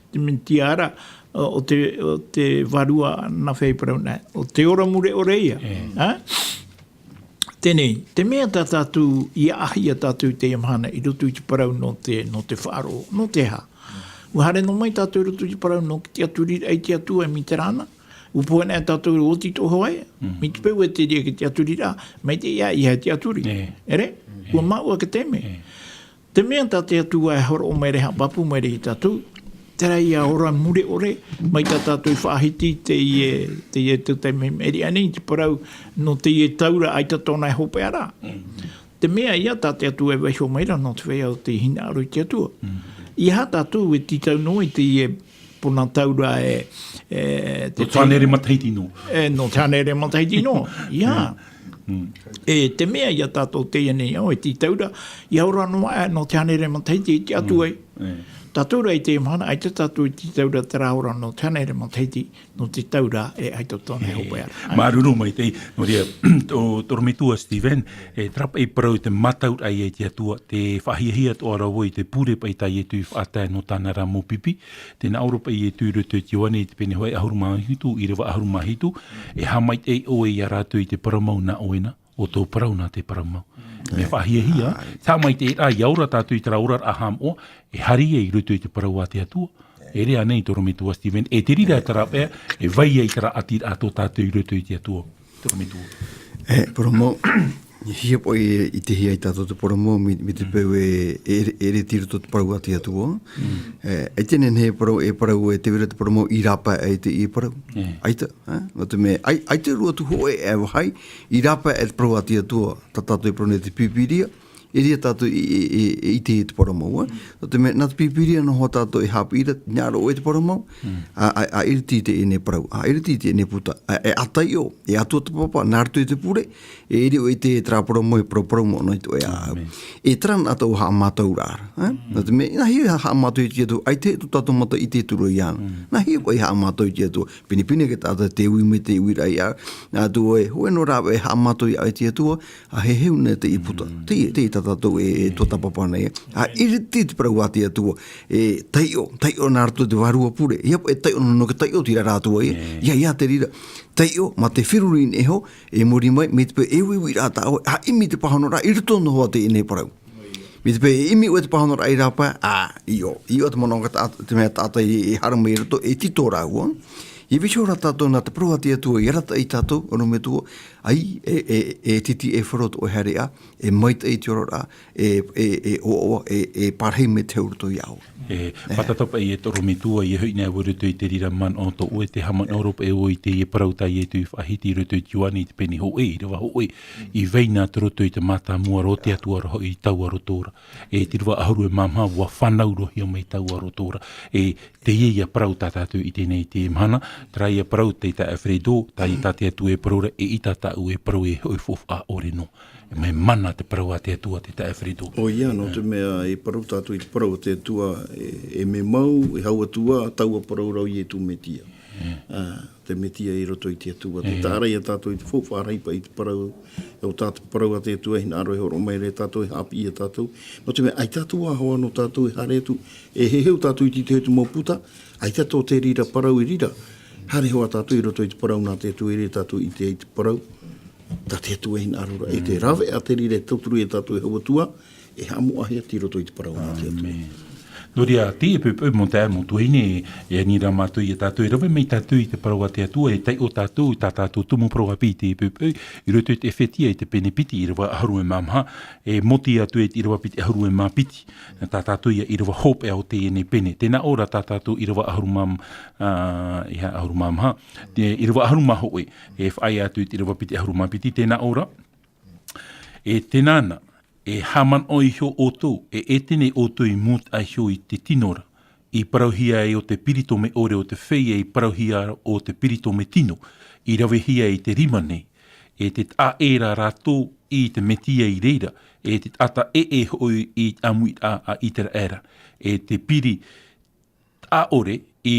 te Mesia ra, ʻo te, ʻo te Vārua nā fea i parau nei, ʻo te ora mure ʻore ia. Ā? Teie, te mea tā tātou i ʻaʻahi ia tātou i teie mahana i roto i te parau nō te, nō te faʻaroʻo, nō te aha. ʻUa haere noa mai tātou i roto i te parau nō te tiʻaturiraʻa i te Atua e mai terā na. ʻUa pohe ana tātou ʻo oti tō hoa ia. Mai te peu e te reira ki te tiʻaturiraʻa, mai te ia, ia tiʻaturi. ʻEre? ʻUa māʻua te taime. Te mea tā te Atua e hōroʻa mai ra, e haʻapāpū mai ra ia tātou, terā ia ora mure ʻore, mai tā tātou i faʻahiti i teie, teie tau taime i maʻiri aʻe nei, te parau nō teie taura ʻaita tōna e hopeʻa ra. Te mea ia tā te Atua e vaiiho mai ra nō te feiā o te hinaʻaro i te Atua. ʻEiaha tātou e tītau noa i teie puna taura e, e, te Nō te hānere matahiti noa. E, nō te hānere matahiti noa. ʻEiaha. E, te mea ia tātou teie nei ao, e tītau ra, ʻia ora noa aʻe nō te hānere matahiti i te Atua. Tātou rā i teie mahana, ʻaita tātou e tītau ra terā ora nō te hānere matahiti, nō te taura e ʻaita tōna e hopeʻa ra. Māuruuru maitaʻi, nō reira, tō, tō Torometua Stephen, e terā paʻi parau te mātauraʻa ia i te Atua, te faʻahiahia atoʻa ra vau i te pure paʻi tā Ietu i faʻatae nō tāna ra mau pipi, tē nā ʻō ra paʻi Ietu i roto i te Ioane i te pene hōʻē ʻahuru mā hitu, ʻīrava ʻahuru mā hitu, e haʻamaitaʻi ʻoe ia rātou i te parau mau nā ʻoe na, ʻo tō parau na te parau mau. Mea faʻahiahia, haʻamaitaʻiraʻa, ʻia ora tātou i terā oraraʻa haʻamoʻa, e haere ai i roto i te parau a te Atua. ʻEre ānei Torometua Stephen, e te reira terā paʻi, e vai ai terā ʻatiraʻa tō tātou i roto i te Atua. Torometua. E, parau mau, ʻia hiʻo paʻi i te hia i tātou te parau mau, mai, mai te peu e, e, e reti roto te parau a te Atua. E, ʻaita e nehenehe e parau, e parau e te vera te parau mau i rāpae ai te, i parau. ʻAita, ā? Nō te mea, ʻai-, ʻaita e rua atu hōʻē e vāhi, i rāpae ai te parau a te Atua, tā tātou e parau nei te Pīpīria, e reira tātou i, i, i, i te, te parau mau, ā? Nō te mea, nā te Pīpīria noa tātou e haʻapiʻi ra, nā roto i te parau mau, ā, ā, ā iriti i teie nei parau, ā iriti i teie nei puta, ā, e ʻātaiʻo, e ʻatua te papa, nā roto i te pure, e riro i te, terā parau mau, e parau, parau mau noa i te ʻoe ā. E terā nā tātou haʻamātauraʻa ra, ā? Nō te mea, nā hea haʻamātau i te Atua, ʻaita e tō tātou mata i te turu ia. Nā hea paʻi haʻamātau i te Atua, pinepine te taʻata te ui mai te uiraʻa ia, nā te ʻoe, hōʻē noa rāveʻa e haʻamātau ia i te Atua, ā, e heheu nei te puta. Te, te, tā tātou e, e tuatāpapa nei. Ā, iriti te parau a te Atua, e taiʻo, taiʻo nā roto i te vārua pure. ʻIa, e taiʻo noa, noa te taiʻo, terā rātou e. ʻIa, ʻia te reira. Taiʻo, mā te feruri nei iho, e muri mai, mai te peu e uiuiraʻa tā ʻoe, ā, ʻimi te pāhonoraʻa i roto noa i teie nei parau. Mai te peu e ʻimi ʻoe te pāhonoraʻa i rāpae, ā, ʻio, ʻio te manaʻo ka ta-, te mea taʻata i, i haere mai i roto, e tītau rāua. ʻIa vaiiho ra tātou nā te parau a te Atua, i arataʻi tātou, ʻorometua, ʻaita e, e, e titi e faro tō ʻoe haereʻa, e maitaʻi te oraraʻa, e, e, e ʻoaʻoa, e, e parahi mai te hau roto iāʻu. E, pātata paʻi e Torometua, ʻia hoʻi nei vau i roto i te reira manaʻo tō ʻoe, tē haʻamanaʻo ra paʻi vau i teie parau tā Ietu i faʻahiti i roto i te Ioane i te pene hōʻē, ʻīrava hōʻē, i vai na tō roto i te mātāmua ra o te Atua ra hoʻi i taua roto ra. E te ʻīrava ʻahuru e mā maha, ʻua fānau roa hia mai taua roto ra. E teie ia parau tā tātou i teie nei i teie mahana, terā ia parau tei tā Alfredo, tā i tā te Atua e parau ra, eʻita tāʻu e parau e hoʻi faufaʻa ʻore noa. Mea mana te parau a te Atua tei tā Alfredo. ʻOia, nō te mea e parau tātou i te parau a te Atua, e, e mea mau, e hau atu ā, taua parau ra ʻo Ietu Metia. Ā, te Metia i roto i te Atua. Tē taʻa ra ia tātou i te faufaʻa rahi paʻi i te parau, ʻo tā te parau a te Atua e hinaʻaro e hōroʻa mai ra ia tātou, e haʻapiʻi ia tātou. Nō te mea, ʻaita atu ā hoʻi nō tātou e haere atu, e heheu tātou i te, te, te mau puta, ʻaita tō te reira parau i reira. Haere hoʻi tātou i roto i te parau nā te Atua, e riro tātou i te, i te parau. Tā te Atua e hinaʻaro ra, e te rāveʻa te reira e tauturu ia tātou e hau atu ā, e haʻamoʻahia i roto i te parau a te Atua. Nō reira, teie poʻipoʻi mau taeaʻe, mau tuahine, e ani ra mātou ia tātou, e rave mai tātou i te parau a te Atua, e taiʻo tātou i tā tātou tumu parau ʻāpī i teie poʻipoʻi, i roto i te Efetia i te pene piti, ʻīrava ʻahuru e mā maha, e mōti atu e te ʻīrava piti ʻahuru e mā piti, tā tātou ia ʻīrava hopeʻa o teie nei pene. Tē nā ʻō ra tā tātou ʻīrava ʻahuru mā, ā, ʻīrava ʻahuru mā maha, te ʻīrava ʻahuru mā hōʻē, e faʻaea atu i te ʻīrava piti ʻahuru mā piti, tē nā ʻō ra, e tēnā na, e haʻamanaʻo iho ʻoutou, e ʻētene ʻoutou i mūtaʻa iho i te tino ra, i parauhia ai ʻo te peritome ʻore ʻo te feiā, i parauhia ʻo te peritome tino, i ravehia i te rima nei, e te taʻa ʻē ra rātou i te Metia i reira, e te taʻata ʻē hoʻi i te ʻāmuiraʻa a ʻĪteraʻera, e te piri ʻaʻore i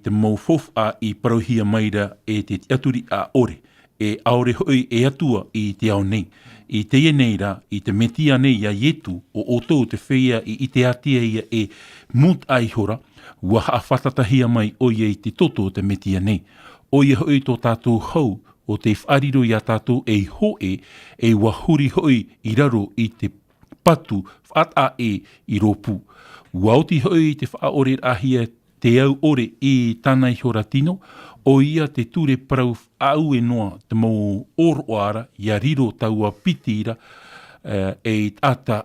te mau faufaʻa i parauhia mai ra e te tiʻaturi ʻaʻore, e ʻaore hoʻi e Atua i te ao nei. I teie nei rā, i te Metia nei a Ietu, ʻo ʻoutou te feiā i ʻiteatea ia e mūtaʻa iho ra, ʻua haʻafātatahia mai ʻoia i te toto o te Metia nei. ʻOia hoʻi tō tātou hau, ʻo tei faʻariro ia tātou ei hōʻē, e ʻua huri hoʻi i raro i te patu faʻataʻa ʻē i rōpū. ʻUa oti hoʻi te faʻaʻoreraʻahia te au ʻore i tāna iho ra tino, ʻoia te ture parau faʻaue noa te mau ʻōroʻa ra, ʻia riro taua piti ra, e, ei taʻata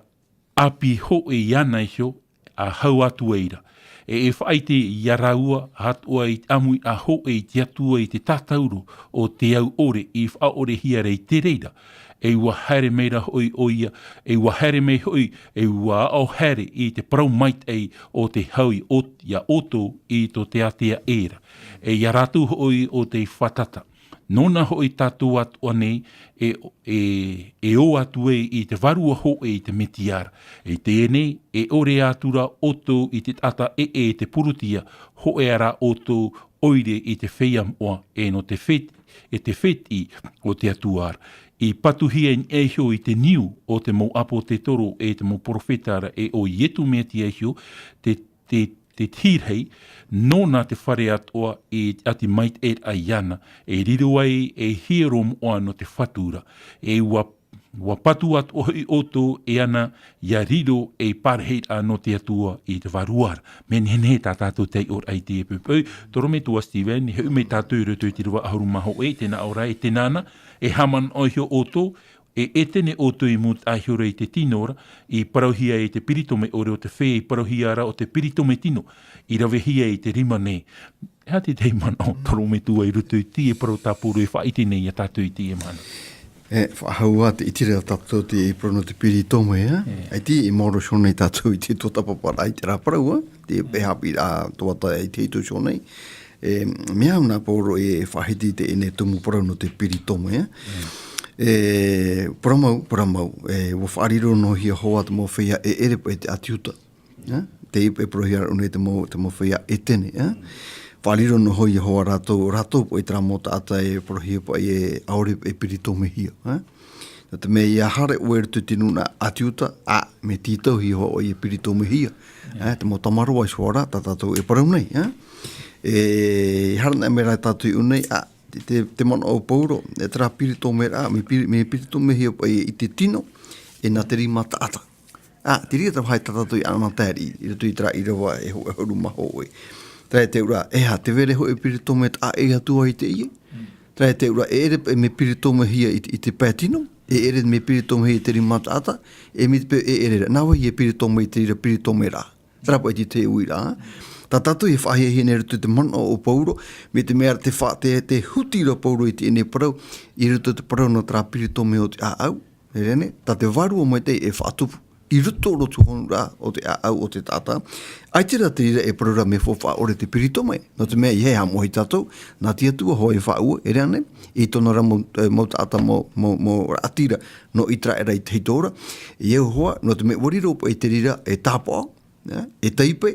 ʻāpī hōʻē iāna iho, a hau atu ai ra. E, e faʻaʻite ia rāua, atoʻa i te ʻāmuiraʻa hōʻē i te Atua i te tātauro o te au ʻore i faʻaʻorehia ra i te reira. E ʻua haere mai ra hoʻi ʻoia, e ʻua haere mai hoʻi, e ʻua aʻo haere i te parau maitaʻi o te hau i ʻō-, ia ʻoutou i tō te ātea ʻē ra. E ia rātou hoʻi ʻo tei fātata. Nōna hoʻi tātou atoʻa nei, e, e, e ō atu ai i te vārua hōʻē i te Metia ra. I teie nei, e ʻore atu ra ʻoutou i te taʻata ʻē i te purutia, hōʻē ā rā ʻoutou ʻoire i te feiā moʻa, e nō te fet-, e te fetiʻi o te Atua ra. I patuhia i niʻa iho i te niu o te mau ʻāpōtetoro e te mau perofeta ra, e ʻo Ietu Metia iho, te, te, te tīrahi, nōna te fare atoʻa i te ʻati maitaʻiraʻa iāna, e riro ai ei hiero moʻa nō te Fatu ra. E ʻua, ʻua patu atoʻa hoʻi ʻoutou e ana, ʻia riro ei parahiraʻa nō te Atua i te vārua ra. Mea nehenehe tā tātou taiʻoraʻa i teie poʻipoʻi, toro mai tua Steven, e hoʻi mai tātou i roto i te ʻīrava ʻahuru mā hōʻē, tē nā ʻō ra, e tēnā na, e haʻamanaʻo iho ʻoutou, e ʻētene ʻoutou i mūtaʻa iho ra i te tino ra, i parauhia e te peritome ʻore ʻo te feiā, i parauhia ra ʻo te peritome tino, i ravehia i te rima nei. E aha te tahi manaʻo toro mai tua i roto i teie parau tā Pauro e faʻaʻite nei ia tātou i teie mahana? E, faʻahou ā te ʻiteraʻa tā tātou i te parau nō te peritome, ā? E. ʻAita e maoro iho nei tātou i te tuatāpaparaʻa i terā parau, ā? Te, e haʻapiʻiraʻa tuatāpaparaʻa i te hito iho nei. E, mea au nā Pauro e faʻahiti i teie nei tumu parau nō te peritome, ā? E, parau mau, parau mau, e, ʻua faʻariro noa hia hoʻi te mau feiā e ʻere paʻi te ʻĀti Iuta. Ā? Teie e parauhia ra nei te mau, te mau feiā ʻētene, ā? Faʻariro noa hia hoʻi rātou, rātou paʻi terā mau taʻata e parauhia paʻi e ʻaore e peritomehia, ā? Nō te mea ʻia haere ʻoe i roto i te nūnaʻa ʻĀti Iuta, ā, mea tītauhia hoʻi ʻoe e peritomehia. Ā, te mau tamaroa iho ra, tā tātou e parau nei, ā? E, ʻia haere anaʻe mai rā tātou i ʻō nei, ā, te, te, te manaʻo o Pauro, e terā peritomeraʻa, mea peri-, mea peritomehia paʻi i te tino, e nā te rima taʻata. Ā, te reira terā vāhi tā tātou i ʻanaʻanatae ra i, i roto i terā ʻīrava e hō-, e hōʻē ʻahuru mā hōʻē. Terā e te auraʻa, e aha, tē vai ra hoʻi e peritome taʻa ʻē atu ā i teie? Terā e te auraʻa, e ʻere paʻi mea peritomehia i te, i te pae tino, e ʻere mea peritomehia i te rima taʻata, e mai te peu e ʻere ra. Nā vai e peritome i te reira peritomeraʻa? Terā paʻi te, te uiraʻa. Tā tātou e faʻahiahia nei i roto i te manaʻo o Pauro, mai te mea ra te fa-, te, te huti ra Pauro i teie nei parau, i roto i te parau nō terā peritome o te ʻāʻau, e rā nei, tā te Vārua Maitaʻi e faʻatupu i roto, roto i te hōhoʻaraʻa o te ʻāʻau o te taʻata. ʻAita rā te reira e parau ra mea faufaʻa ʻore te peritome. Nō te mea, ʻeiaha e haʻamoʻahia tātou, nā te Atua hoʻi e faʻaue, e rā nei, i tōna ra mau, e, mau taʻata, mau, mau, mau raʻatira, nō ʻĪteraʻera i te hito ra. ʻEiaha hoʻi, nō te mea ʻua riro paʻi te reira e tāpaʻo, ā, e taipe,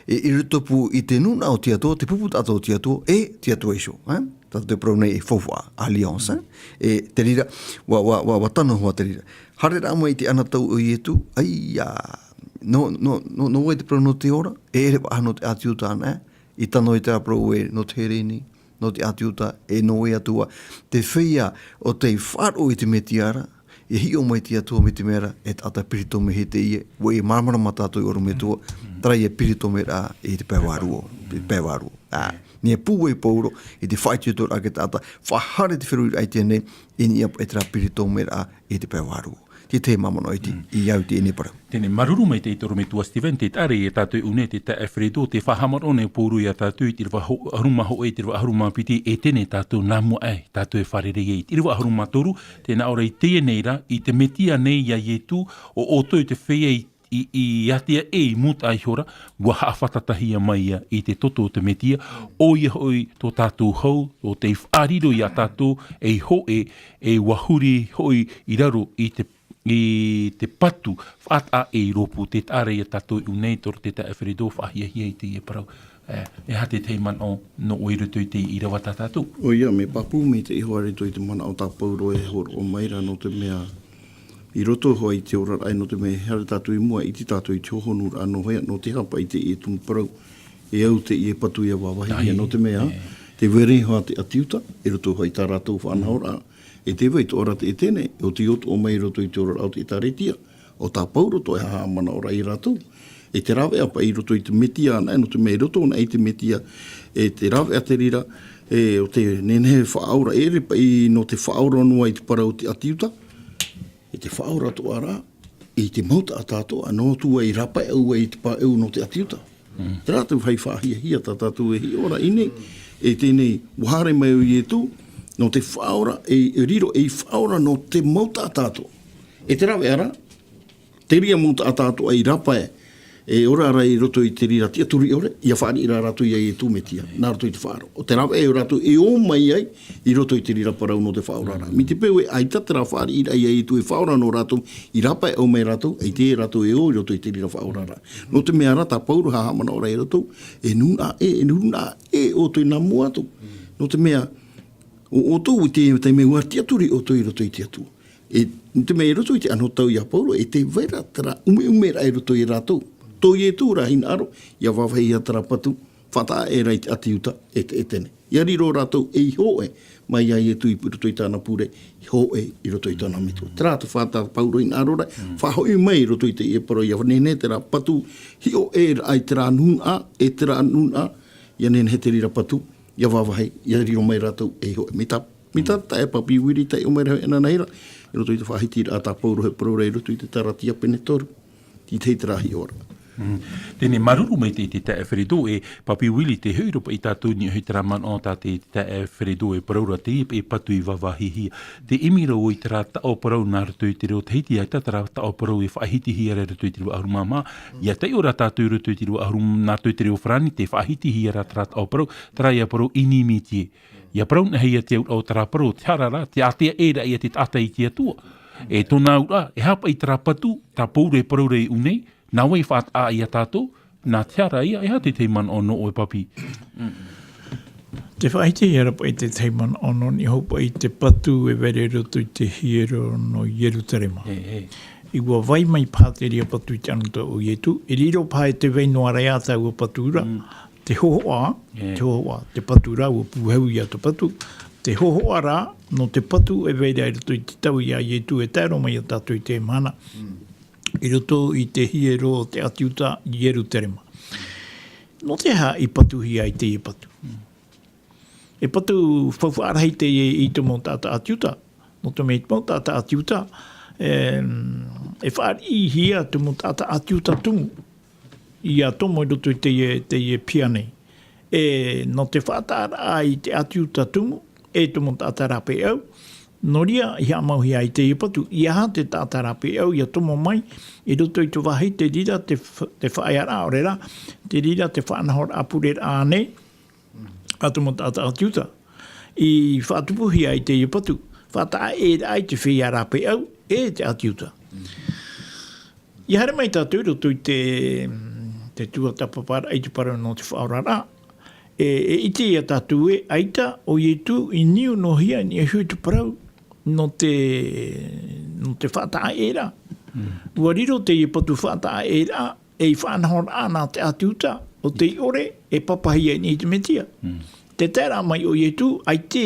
e, i rotopū i te nūnaʻa o te Atua, te pupu taʻata o te Atua, e te Atua iho, ā? Tātou e parau nei e faufaʻa, alliance, ā? E te reira, ʻua, ʻua, ʻua, ʻua tano hoʻi te reira. Haereraʻa mai i te ʻanatau o Ietu, ʻaita, nō, nō, nō, nō vai te parau nō te ora, e ʻere paʻi nō te ʻĀti Iuta anaʻe, i tano i terā parau ē, nō te Hereni, nō te ʻĀti Iuta, e nō vai atoʻa te feiā ʻo tei faʻaroʻo i te Metia ra, E hiʻo mai te Atua mai te mea ra, e taʻata peritome hia teie, ʻua ʻia māramarama tātou i ʻorometua, terā ïa peritomeraʻa i te pae vārua, te pae vārua. Ā, nō te pūai Pauro, i te faʻaitoitoraʻa i te taʻata, faʻahaere te feruriraʻa i teie nei, i niʻa paʻi terā peritomeraʻa i te pae vārua. Te tahi māmāʻo iti, i au i teie nei parau. Teie nei, māuruuru maitaʻi i te ʻorometua Steven, tē taʻa ra ia tātou i ʻō nei te taeaʻe Fredo, tē faʻahaʻamanaʻo nei Pauro ia tātou i te ʻīrava ho-, ʻahuru mā hōʻē, te ʻīrava ʻahuru mā piti, e teie nei tātou nā mua aʻe, tātou e fārerei ai, te ʻīrava ʻahuru mā toru, tē nā ʻō ra i teie nei ra, i te Metia nei ia Ietu, ʻo ʻoutou te feiā i, i, i ātea ʻē i mūtaʻa ihora, ʻua haʻafātatahia mai ia i te toto o te Metia, ʻoia hoʻi tō tātou hau, ʻo tei faʻariro ia tātou, ei hōʻē, e ʻua huri hoʻi i raro i te, i te patu, faʻataʻa ʻē i rōpū, tē taʻa ra ia tātou i ʻō nei, tō te taeaʻe Fredo, faʻahiahia i teie parau. E, e aha te tahi manaʻo nō ʻoe i roto i te ʻīrava tā tātou? ʻOia, mea pāpū maitaʻi hoʻi roto i te manaʻo tā Pauro e hōroʻa mai ra, nō te mea i roto hoʻi i te oraraʻa, nō te mea e haere tātou i mua, ʻite tātou i te hohonuraʻa nō hea, nō te aha paʻi teie tumu parau, e au teie patu ʻia vāvāhihia, nō te mea, tē vai ra hoʻi te ʻĀti Iuta, i roto hoʻi i tā rātou faʻanahoraʻa, e tē vai atoʻa ra te ʻētene, ʻo tei ʻoto mai i roto i te oraraʻa o te ʻĒtārētia, ʻo tā Pauro atoʻa e haʻamanaʻo ra ia rātou. E te rāveʻa paʻi i roto i te Metia anaʻe, nō te mea i roto anaʻe i te Metia, e te rāveʻa te reira, e, ʻo te nehenehe faʻaora, ʻeʻere paʻi nō te faʻaora noa i te parau o te ʻĀti Iuta, e te faʻaora atoʻa ra, i te mau taʻata atoʻa, nō te mea i rāpae ʻoia i te pae nō te ʻĀti Iuta. Terā te vāhi faʻahiahia tā tātou e hiʻo ra i ʻō nei, e teie nei, ʻua haere mai ʻo Ietu, nō te faʻaora, e, e riro ei faʻaora nō te mau taʻata atoʻa. E te rāveʻa ra, terā mau taʻata atoʻa i rāpae, e ora ra i roto i te reira tiʻaturi ʻore, ʻia fāriʻi ra rātou ia Ietu Metia, nā roto i te faʻaroʻo. ʻO te rāveʻa ʻo rātou e ō mai ai, i roto i te reira parau nō te faʻaoraraʻa. Mai te peu ē ʻaita terā fāriʻiraʻa ia Ietu e faʻaora nō rātou, i rāpae ʻo mai rātou, ʻaita e rātou e ō i roto i te reira faʻaoraraʻa. Nō te mea ra tā Pauro e haʻamanaʻo ra ia rātou, e nūnaʻa ē, e nūnaʻa ē ʻoutou nā mua atu. Nō te mea, ʻo ʻoutou i te, te mea ʻua tiʻaturi ʻoutou i roto i te Atua. E, nō te mea i roto i te anotau ia Pauro, e tē vai ra terā ʻumeʻumeraʻa i roto ia rātou. Tō Ietu ra hinaʻaro, ʻia vāvāhihia terā patu, faʻataʻa ʻē ra i te ʻĀti Iuta, e te ʻētene. ʻIa riro rātou ei hōʻē, mai ia Ietu i roto i tāna pure, hōʻē i roto i tāna metua. Terā te fā tā Pauro hinaʻaro ra, faʻahoʻi mai i roto i teie parau, ʻia nehenehe terā patu, hiʻo ʻē ra i terā nūnaʻa, e terā nūnaʻa, ʻia nehenehe te reira patu, ʻia vāvāhi, ʻia riro mai rātou ei hōʻē. Mai tā, mai tā taeaʻe Papi Vili, taiʻo mai ra hoʻi anaʻe ra, i roto i te faʻahitiraʻa tā Pauro e parau ra i roto i te Taratia pene toru. Teie terā hiʻoraʻa. Teie nei, māuruuru maitaʻi i te taeaʻe Fredo, e Papi Vili, tē hoʻi ra paʻi tātou i niʻa hoʻi terā manaʻo tā te taeaʻe Fredo e parau ra, teie paʻi patu i vāvāhihia. Tē ʻimi ra vau i terā taʻo parau nā roto i te reo Tahiti, ʻaita terā taʻo parau e faʻahitihia ra i roto i te reo ʻahuru mā maha, ʻia taiʻo ra tātou i roto i te reo ʻahuru, nā roto i te reo Farāni, tē faʻahitihia ra terā taʻo parau, terā ʻoia parau inimitié. ʻIa parau anaʻe ia te auraʻa o terā parau, te hara ra, te ātea ʻē ra ia te taʻata i te Atua. E tōna auraʻa, e aha paʻi terā patu, tā Pauro e parau ra i ʻō nei, nā vai faʻataʻa ia tātou, nā te hara ia, e aha te tahi manaʻo nō ʻoe Papi? Tē faʻahitihia ra paʻi te tahi manaʻo nō niʻa hoʻi paʻi te patu e vai ra i roto i te hiero nō Ierutarema. E, e. ʻUa vai mai paha te reira patu i te anotau o Ietu, e riro paha e tē vai noa ra ia taua patu ra, te hōhoʻa, te hōhoʻa, te patu ra, ʻua pūhau ia te patu, te hōhoʻa ra, nō te patu e vai ra i roto i te tau ia Ietu e tae roa mai ia tātou i teie mahana. I roto i te hiero o te ʻĀti Iuta i Ierutarema. Nō te aha i patuhia ai teie patu? E patu faufaʻa rahi teie i te mau taʻata ʻĀti Iuta. Nō te mea i te mau taʻata ʻĀti Iuta, e, e fāriʻihia te mau taʻata ʻĀti Iuta tumu ʻia tomo i roto i teie, teie piha nei. E, nō te faʻataʻaraʻa i te ʻĀti Iuta tumu, e te mau taʻata rāpaeʻau, nō reira i haʻamauhia ai teie patu, ʻeiaha te taʻata rāpaeʻau ʻia tomo mai, i roto i te vāhi te reira te fa-, te faʻaearaʻa ʻaore ra, te reira te faʻanahoraʻa pureraʻa nei, a te mau taʻata ʻĀti Iuta. I faʻatupuhia ai teie patu, faʻataʻa ʻē ra i te feiā rāpaeʻau, e te ʻĀti Iuta. ʻIa haere mai tātou i roto i te, te tuatāpaparaʻa i te parau nō te faʻaoraraʻa. E, e ʻite ia tātou ē, ʻaita, ʻo Ietu i niu noa hia i niʻa iho i te parau nō te, nō te faʻataʻa ʻē ra. ʻUa riro teie patu faʻataʻa ʻē ra, ei faʻanahoraʻa nā te ʻĀti Iuta, ʻo tei ʻore e papahia i niʻa i te Metia. Te taeraʻa mai o Ietu, ʻaita,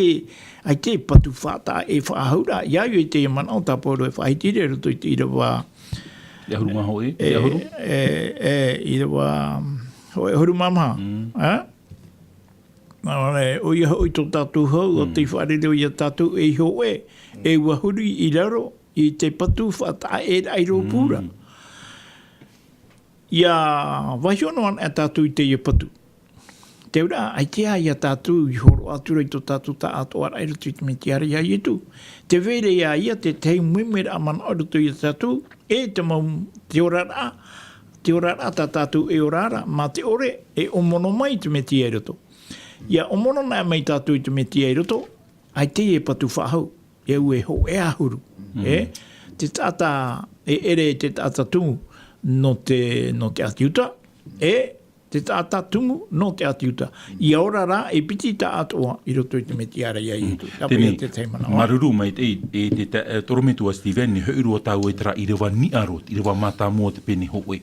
ʻaita patu faʻataʻa e faʻahou ra, ʻia au i te manaʻo tā Pauro e faʻahiti ra i roto i te ʻīrava. Te ʻahuru mā hōʻē, te E, ʻahuru? e, e, ʻīrava, hōʻē ʻahuru mā maha. Mm. E? Nā reira, ʻoia hoʻi tō tātou hau, ʻo Mm. tei faʻariro ia tātou ei hōʻē, e ua huri i raro i te patu faʻataʻa e raʻi rōpū ra. Mm. ʻIa vaiiho noa anaʻe tātou i teie patu. Te auraʻa, ʻaita ia tātou i hōroʻa atu ra i tō tātou taʻatoʻaraʻa i roto i te Mesia ra ia Ietu. Tē vai ra ia te tahi moemoeraʻa manaʻo i roto ia tātou, e te mau, te oraraʻa, te oraraʻa tā tātou e ora ra, mā te ʻore, e ʻōmono mai te Mesia i roto. ʻIa ʻōmono anaʻe mai tātou i te Mesia i roto, ʻaita e patu faʻahou, e ua e hōʻē ʻahuru. Mm. E, te taʻata, e ʻere te taʻata tumu nō te, nō te ʻĀti Iuta, e, te taʻata tumu nō te ʻĀti Iuta. ʻIa ora ra, e piti taʻatoʻa i roto i te Mesia ra ia Ietu. Mm. Tāpiri Tēnei, te tahi manaʻo. Māuruuru maitaʻi, e, te ta-, e, tō ʻorometua Steven, e hoʻi roa tāua i terā ʻīrava niʻa roa, te ʻīrava mātāmua o te pene hōʻē.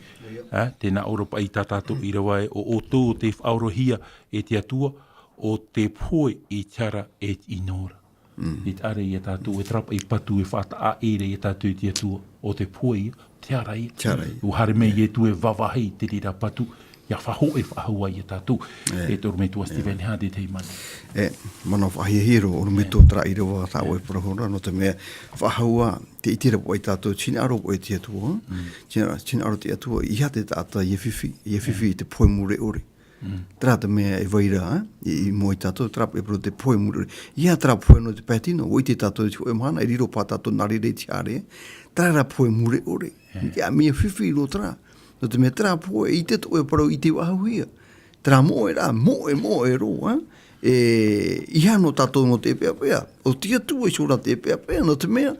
Ā, tē nā ʻō ra paʻi tā tātou ʻīrava ē, ʻo ʻoutou tē faʻaorahia e te Atua, ʻo tē pohe i te hara e te ʻino ra. Mm. E taʻa ra ia tātou, e terā paʻi patu e faʻataʻa ʻē ra ia tātou i te Atua, ʻo te pohe ia, te hara ia. Te hara ia. ʻUa haere mai Ietu e vāvāhi i te reira patu, ʻia faʻahou, e faʻahou ai ia tātou. E. E tō ʻorometua Steven, e aha te tahi manaʻo? E, manaʻo faʻahiahia roa, ʻorometua terā ʻīrava tāʻu e parau ra, nō te mea, faʻahou ā, tē ʻite ra paʻi tātou, tē hinaʻaro paʻi te Atua, Mm. tē hina-, tē hinaʻaro te Atua, ʻeiaha te taʻata ʻia fifi, ʻia fifi Mm. i te pohe mure ʻore. Mm. Terā te mea e vai ra, e, i, i mua ia tātou, terā e parau te pohe mure ʻore. ʻEiaha terā pohe nō te pae tino, ʻua ʻite tātou i te hōʻē mahana, e riro paʻi tātou nā reira i te haere, terā rā pohe mure ʻore. E. ʻIa, mea fifi roa terā. Nō te mea terā pohe, ʻite atoʻa e parau ʻite faʻahouhia. Terā moʻe rā, moʻe, moʻe roa, e, ʻeiaha nō tātou nō te peʻapeʻa. ʻO te Atua iho rā te peʻapeʻa, nō te mea,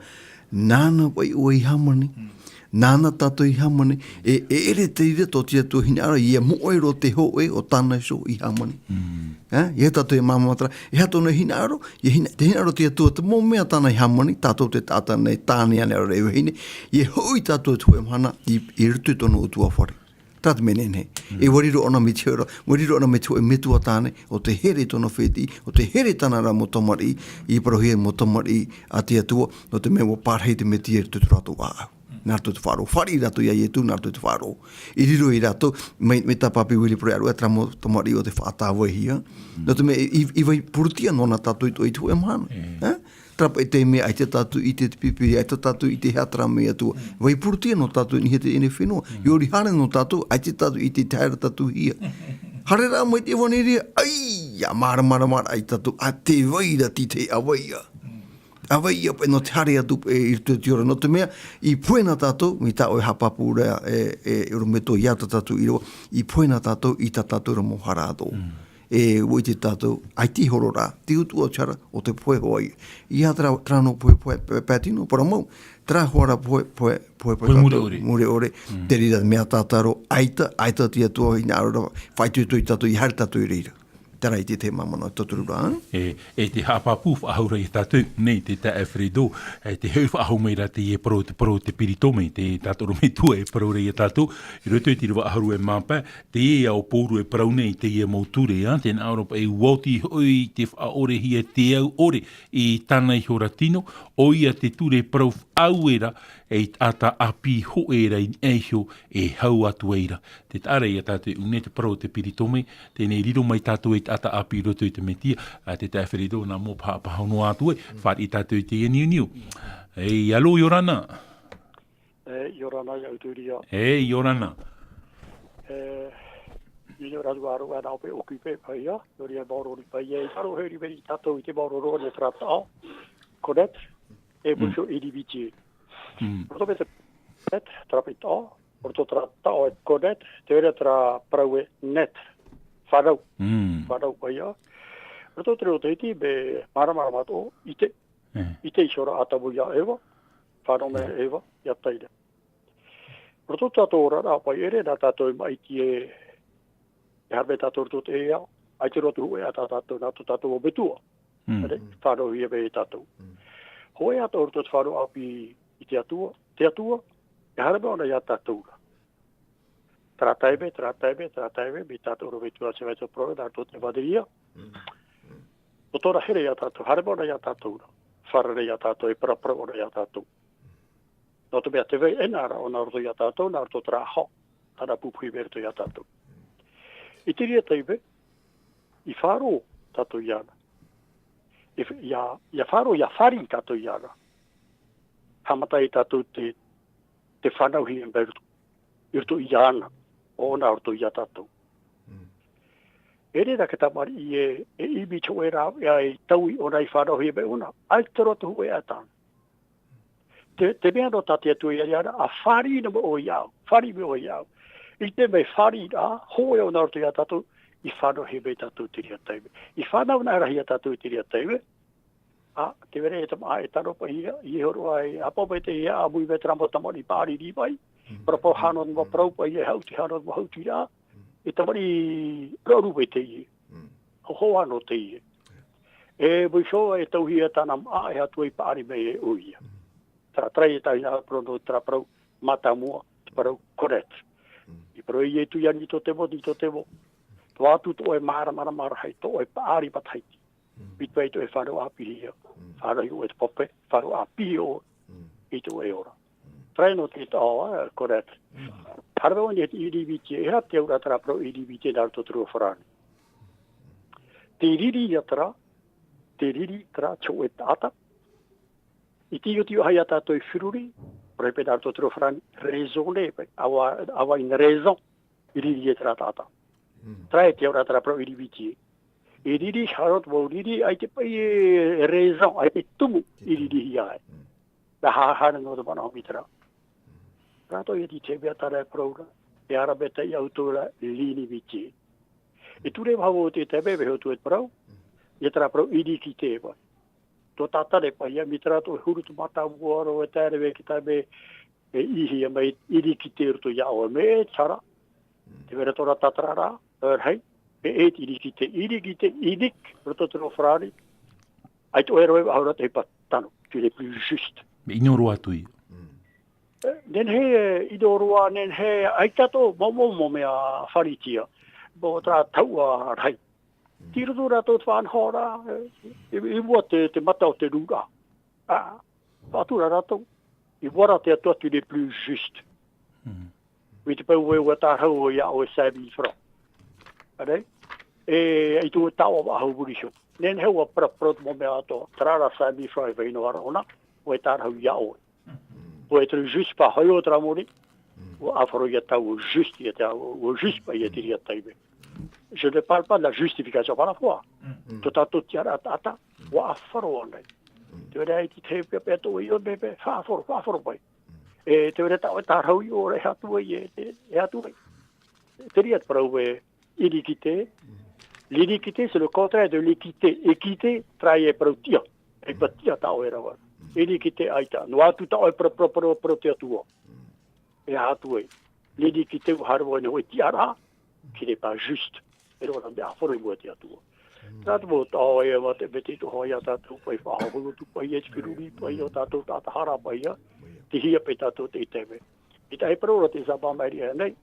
nāna paʻi ʻoe i hāmani. Mm. Nāna tātou i hāmani. E, e ʻere te reira tō te Atua hinaʻaro, ʻia moʻe roa te hōʻē ʻo tāna iho i hāmani. Mm. E, ʻeiaha tātou e māmā terā, e aha tōna hinaʻaro, ʻia hina-, te hinaʻaro te Atua, te mau mea tāna i hāmani, tātou te taʻata nei, tāne ānei ʻaore rā e vahine, ʻia hoʻi tātou i te hōʻē mahana, i, i roto i tōna ʻutuāfare. Terā te mea nehenehe. Mm. E ʻua riro ʻōna mai te hōʻē ra, ʻua riro ʻōna mai te hōʻē metua tāne, ʻo tē here i tōna fētiʻi, ʻo tē here i tāna ra mau tamariʻi, i parauhia mau tamariʻi a te Atua, nō te mea ʻua parahi te Mesia i roto i tō rātou ʻāʻau. Nā roto i te faʻaroʻo, fāriʻi rātou ia Ietu, nā roto i te faʻaroʻo. I riro ia rātou, mai, mai tā Papi William Pratt, terā mau tamariʻi ʻo tē faʻatāvaihia. Mm. Nō te mea, i, i, i vai pūrutia noa na tātou i tō, i te hōʻē mahana. E. E? Terā paʻi te mea ʻaita tātou i ʻite te Pīpīria, ʻaita tātou i ʻite e aha terā mea Atua. Mm. Vai pūrutia noa tātou i niʻa i teie nei fenua. Mm. ʻIa ʻori haere noa tātou, ʻaita tātou i ʻite i te haere tātou hia. Haere rā mai te ʻevaneria, ʻaita, māramarama ai tātou, ʻa tē vai ra te tahi ʻāvaʻe. Mm. ʻĀvaʻe paʻi nō te haere atu paʻi i roto i te ora. Nō te mea, i pohe na tātou, mai tā ʻoe haʻapāpū ra, e, e, e ʻorometua, ʻeiaha tā tātou ʻīrava, i pohe na tātou i tā tātou ra mau hara atoʻa. Mm. E, ʻua ʻite tātou, ʻaita i horo ra, te utuʻa o te hara, ʻo tē pohe hoʻi. ʻEiaha terā, terā nō pohe, pohe, pa-, pae tino, parau mau, terā hoʻi ra pohe, pohe, pohe, Pohe mure ʻore. Mure ʻore, Mm. te reira mea tātaro, ʻaita, ʻaita te Atua i hinaʻaro ra, faʻaitoito ia tātou, ʻia haere tātou i reira. Terā te tahi manaʻo e tauturu ra. E, e te haʻapāpū faʻahou ra ia tātou, nei te taeaʻe Fredo, e te hoʻi faʻahou mai ra teie parau, te parau o te peritome, te, tā tō ʻorometua e parau ra ia tātou, i roto i te ʻīrava ʻahuru e mā pae, teie ā ʻo Pauro e parau nei i teie mau ture, ā, tē nā ʻō ra paʻi ʻua oti hoʻi te faʻaʻorehia te au ʻore i tāna iho ra tino, ʻoia te ture parau faʻaue ra, e taʻata ʻāpī hōʻē ra i niʻa iho e hau atu ai ra. Tē taʻa ra ia tātou e ʻū nei te parau o te peritome, teie nei riro mai tātou ei taʻata ʻāpī i roto i te Mesia, ā, te taeaʻe Fredo, nā mua paha, paha noa atu ai, fāriʻi tātou i teie niuniu. Ei, alo, ʻia ora na. E, ʻia ora na, ia ʻuturia. E, ʻia ora na. E, ʻia ora na, ʻia ora na, ʻo pē, ʻo kui pē, paʻi ia, ʻia ora na, maoro nui paʻi ia, e aro heri veri tātou i te maoro roa nei terā taʻo, Connect, e Mm. Bonjour Illimité. Mm. Roto mai te Connect, terā paʻi taʻo, roto terā taʻo e Connect, te reira terā parau e net, fānau. Mm. Fānau paʻi ia. Roto te reo Tahiti, mea māramarama atoʻa, ʻite, E. ʻite iho ra Atamu ia Eva, fānau mai E. Eva, ia Taina. Roto tātou oraraʻa paʻi ʻere, nā tātou e maʻiti e, e haere mai tātou roto te ao, ʻaita roa atu hōʻē ʻātaʻata tātou, nā tō tātou mau metua. Mm. Ere, Mm. fānauhia mai e tātou. Mm. Hōʻē atoʻa roto te fānau ʻāpī i te Atua, te Atua, e haere mai ʻōna ia tātou ra. Terā taime, terā taime, terā taime, mai tā tō ʻorometua Sylvester Prore, nā roto te ʻevaneria. Mm. ʻO tōna here iā tātou, haere mai ʻōna iā tātou ra. Fārerei iā tātou, e paraparau ʻōna iā tātou. Nō te mea tē vai ʻē na ra ʻōna roto iā tātou, nā roto terā hau, tāna pupuhi mai roto iā tātou. I te reira taime, i faʻaroʻo tātou iāna. I, ia, ia faʻaroʻo, ia fāriʻi tātou iāna. Haʻamata ai tātou te, te fānauhia mai roto, i roto iāna, ʻōna roto iā tātou. E reira te tamariʻi e, e ʻimi i te hōʻē rāveʻa e taui ʻōna i fānauhia mai ʻōna, ʻaita roa te hōʻē ʻaita. Te, te mea nō tā te Atua i ariʻi ra, ʻa fāriʻi noa mai ʻoe iāʻu, fāriʻi mai ʻoe iāʻu. I te mea fāriʻi ra, hōʻē ʻōna roto iā tātou, i fānauhia mai tātou i te reira taime. I fānau anaʻe ra iā tātou i te reira taime. ʻA, tē vai ra e tamaʻa e tano paʻi ia, i horo ai, ʻapō mai teie, ʻāmui mai terā mau tamariʻi paʻari riʻi mai. Paraparau hānau mau parau paʻi ia, haʻuti hānau mau haʻutiraʻa. E tamariʻi rauʻaru mai teie. Hohoʻa nō teie. E, mai iho e tauhia tāna māʻa, e ʻaita ʻoia i paʻari mai e ʻoia. Terā, terā e tae i te parau nō terā parau mātāmua, te parau Korinte. I parau Ietu iā Nikotemo, Nikotemo, tō atu tō ʻoe māramarama rahi, tō ʻoe paʻari matahiti. Piti paʻi tō ʻoe fānau ʻāpīhia, fānau ʻoe te pape, fānau ʻāpīhia ʻoe i tō ʻoe ora. Terā nō te taʻo, ā, Korinte. Haere mai ʻōna i te Ietu, e aha te auraʻa terā parau Ietu nā roto te reo farāni. Te riri ia terā, te riri terā te hōʻē taʻata. I te ʻotiʻoti ʻaha iā tātou i feruri, parau paʻi nā roto te reo farāni, raisonner, paʻi, avoir, avoir une raison, i riri e terā taʻata. Terā e te auraʻa terā parau Ietu. E riri, haere te mau riri, ʻaita paʻi e raison, ʻaita e tumu, i riri ia ai. Nā hahana nō te manaʻo mai terā. Rātou ia te mea terā e parau ra, e ara mea taʻi au tō ra, l'unité. E ture maha o te taime, e hōʻē atu e parau, ia terā parau iniquité paʻi. Tō tātare paʻi, ia mai terā tō huru te mātāmua roa, e tae ra vau i te taime, e ʻīhia mai iniquité roto iā ʻoe, mea e tara. Tē vai ra tōna tātararaʻa, e rahi, e, e te iniquité, iniquité, inique, roto te reo farāni. ʻAita ʻoe roa e faʻahou ra te ʻohipa tano, tu n'es plus juste. Mea ʻino roa atu ia. E, nehenehe, e, ʻino roa, nehenehe, ʻaita tō, mau, mau, mau mea fāriʻi ïa. Mau terā taua rahi. Tei roto rātou te faʻanahoraʻa, e, i, i mua te, te mata o te rūraʻa. Ā, faʻatura rātou. I mua rā te Atua, tu n'es plus juste. Mai te peu ē ʻua tārahu iā ʻoe cinq mille francs. Ānei? E, i tō tāua faʻahou muri iho. Nehenehe ʻua paraparau te mau mea atoʻa. Terā rā cinq mille francs e vai noa ra ʻōna, ʻua tārahu iā ʻoe. ʻUa e turu juste paʻi hoʻi o terā moni. ʻUa ʻāfaro ia tāua juste, ia te, ʻua juste paʻi ia te reira taime. Je ne parle pas de la justification par la foi. Tō tātou tiʻaraʻa taʻata, ʻua ʻāfaro ānei. Tē vai ra i te tahi paʻi, paʻi tō ʻoe ʻino, paʻi, paʻi, faʻaʻāfaro, faʻaʻāfaro paʻi. E, tē vai ra tāua e tārahu iho ra, e aha atu ai, e, e, e aha atu ai. Te reira te parau ē, iniquité. L'iniquité, c'est le contraire de l'équité. Équité, terā e parau tiʻa. E pa tiʻa tā ʻoe rave ra. Iniquité ʻaita. Noa atu tā ʻoe parau, parau, parau, parau te Atua. E aha atu ai. L'iniquité, ʻua haere mai ʻōna i te tiʻaraʻa, qui n'est pas juste. E rave ra mea ʻāfaro i mua i te Atua. Terā te mau taʻo ē, ʻua te mea tei toʻa iā tātou, paʻi faʻahou atu paʻi ia te feruri, paʻi o tātou taʻata hara paʻi ia. Tei hea paʻi tātou i teie taime. I te ʻahiparau ra te Sābā maʻiri aʻe nei.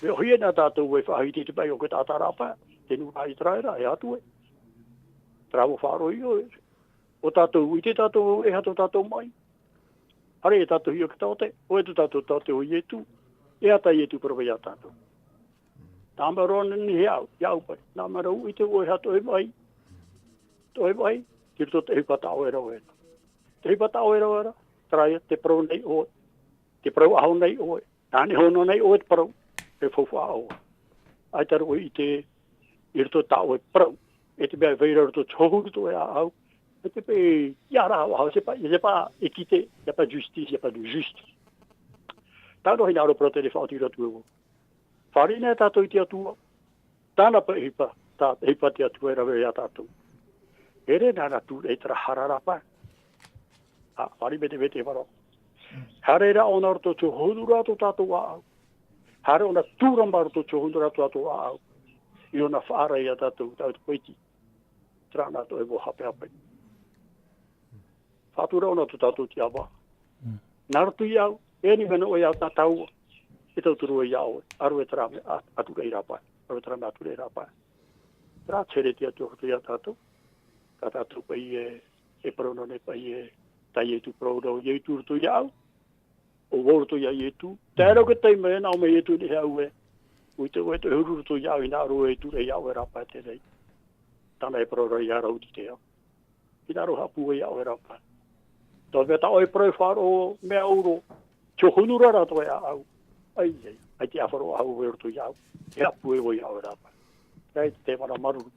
Mea ʻōhie na tātou e faʻahiti te paʻi o te taʻata rāpae, te nūnaʻa ʻĪteraʻera, e aha atu ai. Terā mau faʻaroʻo ʻoe. ʻO tātou, ʻite tātou e aha tō tātou maʻi. Haere tātou i ʻō i te taote, ʻo ʻoe tō tātou taote ʻo Ietu, e aha tā Ietu parau mai iā tātou. Nā ʻō mai ra ʻōna, nehenehe iāʻu, iāʻu paʻi. Nā ʻō mai ra ʻoe, ʻite ʻoe e aha tō ʻoe maʻi. Tō ʻoe maʻi, tei roto i te ʻohipa tā ʻoe e rave ra. Te ʻohipa tā ʻoe e rave ra, terā ia, tē parau nei ʻoe. Tē parau faʻahou nei ʻoe. Nā ʻō nei ʻōna nei ʻoe te parau, e faufaʻa ʻoe. ʻAita roa ʻoe i ʻite, i roto tā ʻoe parau. E te mea e vai ra roto i te huru tō ʻoe ʻāʻau. E te paʻi, tiʻaraʻa faʻahou, c'est pas, c'est pas équité, il y a pas de justice, il y a pas de juste. Tāna hinaʻaro parau tei faʻaoti atu e vau. Fārerei nei tātou i te Atua. Tāna paʻi ʻohipa, tā, ʻohipa te Atua e rave iā tātou. E ʻere nāna tūraʻi terā hara rāpae. Ā, fārerei mai te, mai te vārua. Haere rā ʻōna roto i te huru ra tō tātou ʻāʻau. Haere ʻōna tūrama roto i te huru ra tō tātou ʻāʻau. I ʻōna faʻaara iā tātou, tātou paʻi. Terā nā tō ʻoe mau hapehape. Faʻatura ʻōna tō tātou tiʻamā. Nā roto iāʻu, e ani mea nō ʻoe iā tātou. E tauturu iā ʻoe, ʻa rave terā mea, a, aturaʻi rāpae. ʻA rave terā mea aturaʻi rāpae. Terā te here te Atua roto iā tātou. Ka tātou paʻi e, e parau nō nei paʻi e, tā Ietu parau rau, Ietu roto iāʻu, ʻo vau roto iā Ietu. Tae roa te taime nā ʻō mai Ietu nei iāʻu ē, ʻua ʻite ʻoe tē huru roto iāʻu, hinaʻaro e tūraʻi iā ʻoe rā paʻi te reira. Tāna e parau ra iā Raotirea. Hinaʻaro haʻapūai iā ʻoe rā paʻi. Tō mea tā ʻoe parau e faʻaroʻo, mea ʻauro, tō hunu ra rātou e ʻāʻau. ʻAi, ʻaita e ʻāfaro ʻaʻau e roto iāʻu. E haʻapūai vau iā ʻoe rā paʻi. Ē, te mea ra māuruuru.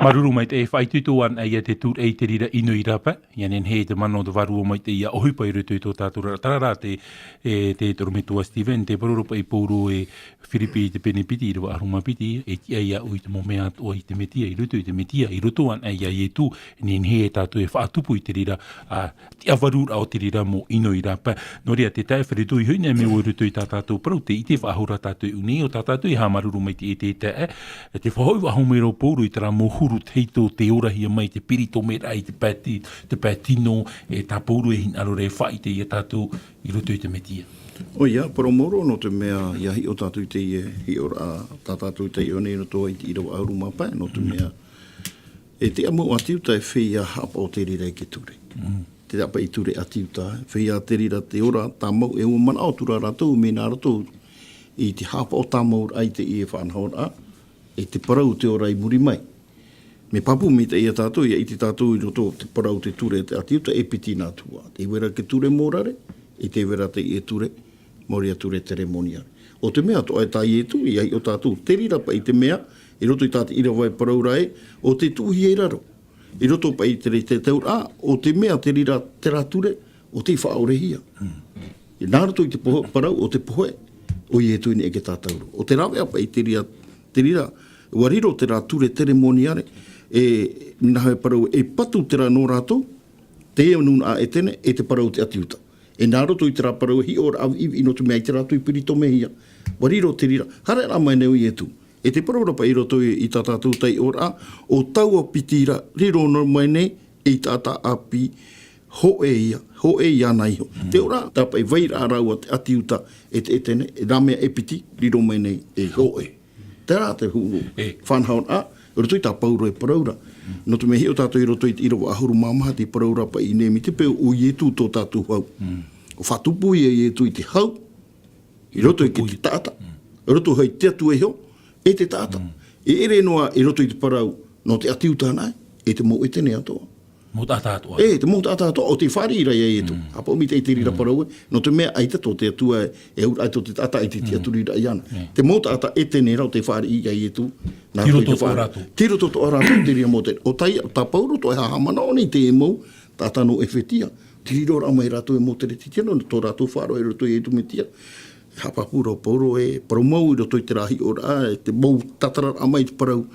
Māuruuru maitaʻi, e faʻaitoito ana ia te tūraʻi i te reira ʻino i rāpae, ʻia nehenehe te mana o te Vārua Maitaʻi ʻia ʻohipa i roto i tō tātou ra, terā rā te, e, te Torometua Stephen, tē parau ra paʻi Pauro e Firipi i te pene piti, ʻīrava ʻahuru mā piti, e tiʻa iāʻu i te mau mea atoʻa i te Metia, i roto i te Metia, i roto anaʻe ia Ietu, e nehenehe e tātou e faʻatupu i te reira, a, tiʻavaruraʻa o te reira mau ʻino i rāpae. Nō reira, te taeaʻe Fredo, i hoʻi nei mai vau i roto i tā tātou parau, tē ʻite faʻahou ra tātou i ʻō nei, ʻo tā tātou e haʻamāuruuru mai i te, te taeaʻe, e te faʻahoʻi faʻahou mai ra Pauro i terā mau huru, te heitō, tē orahia mai te piritomeraʻa i te pae ti-, te pae tino, e tā Pauro e hinaʻaro ra e faʻaʻite ia tātou i roto i te Metia. ʻOia, parau mau roa nō te mea, ʻia hiʻo tātou i teie hiʻoraʻa, tā tātou i taiʻo nei roto i te ʻīrava ʻahuru mā pae, nō te mea, e te ʻāmui ʻo ʻAtiuta e feiā haʻapaʻo te reira i te ture. Mm. Te taʻa paʻi ture ʻAtiuta, feiā te reira te ora tāmau, e ʻua manaʻo atu ra rātou, mea nā roto i te haʻapaʻo tāmau raʻa i teie faʻanahoraʻa, e te parau te ora i muri mai. Mea pāpū maitaʻi ia tātou, ʻia ʻite tātou i roto te parau te ture te ʻAtiuta e piti nā tuhaʻa. Tē vai ra te ture morare, e tē vai ra teie ture, mau ra ture teremoniare. ʻO te mea atoʻa e tā Ietu, ʻia hiʻo tātou, te reira paʻi te mea, i roto i tā te ʻīrava e parau ra ē, ʻo tē tuʻuhia i raro. I roto paʻi i te, te tauraʻa, ʻo te mea te reira, terā ture, ʻo tei faʻaorehia. Mm. Nā roto i te pohe, parau ʻo te pohe, ʻo Ietu i niʻa i te tātauro. ʻO te rāveʻa paʻi te reira, te reira, ʻua riro terā ture teremoniare, e, nā hea e parau, e patu terā nō rātou, te nūnaʻa ʻEtene, e te parau te ʻAtiuta. E nā roto i terā parau e hiʻoraʻa ʻāviʻiviʻi nō te mea ʻaita rātou i piritomehia. ʻUa riro te reira, haere rā mai nei ʻo Ietu. E te parau ra paʻi i roto i, i tā tātou taiʻoraʻa, ʻo taua piti ra, riro noa mai nei, ei taʻata ʻāpī, hōʻē ia, hōʻē iāna iho. Mm. Te ora, terā paʻi vairaʻa rāua te ʻAtiuta, e te ʻEtene, e nā mea e piti, riro mai nei, ei hōʻē. Terā te huru, e, faʻanahoraʻa, i roto i tā Pauro e parau ra. Mm. Nō te mea hiʻo tātou i roto i te ʻīrava ʻahuru mā maha, tē parau ra paʻi nei mai te peu ʻo Ietu tō tātou hau. Mm. ʻUa faʻatupu ia Ietu i te hau, i roto i te taʻata, Mm. i roto hoʻi i te Atua iho, e te taʻata. Mm. E ʻere noa i roto i te parau, nō te ʻAtiuta anaʻe, e te mau ʻEtene atoʻa. Mau taʻata atoʻa. E, te mau taʻata atoʻa, ʻo tei fāriʻi ra ia Ietu. Mm. Haʻapaʻo maitaʻi te reira Mm. parau ē, nō te mea ʻaita tō te Atua e, e auraʻa tō te taʻata ʻaita e tiʻaturi ra iāna. Mm. Te mau taʻata ʻEtene ra ʻo tei fāriʻi ia Ietu, nā Tei roto i roto te atoʻa fāriʻi. Rātou. Tei roto atoʻa rātou te reira mau te, ʻo tā, tā Pauro atoʻa e haʻamanaʻo nei te mau, taʻata nō ʻEfetia. Tei riro ra mai rātou e mau teretetiano, nō tō rātou faʻaroʻo i roto ia Ietu Metia. Haʻapāpū ra ʻo Pauro e parau mau i roto i terā hiʻoraʻa, e te mau tātararaʻa mai te parau,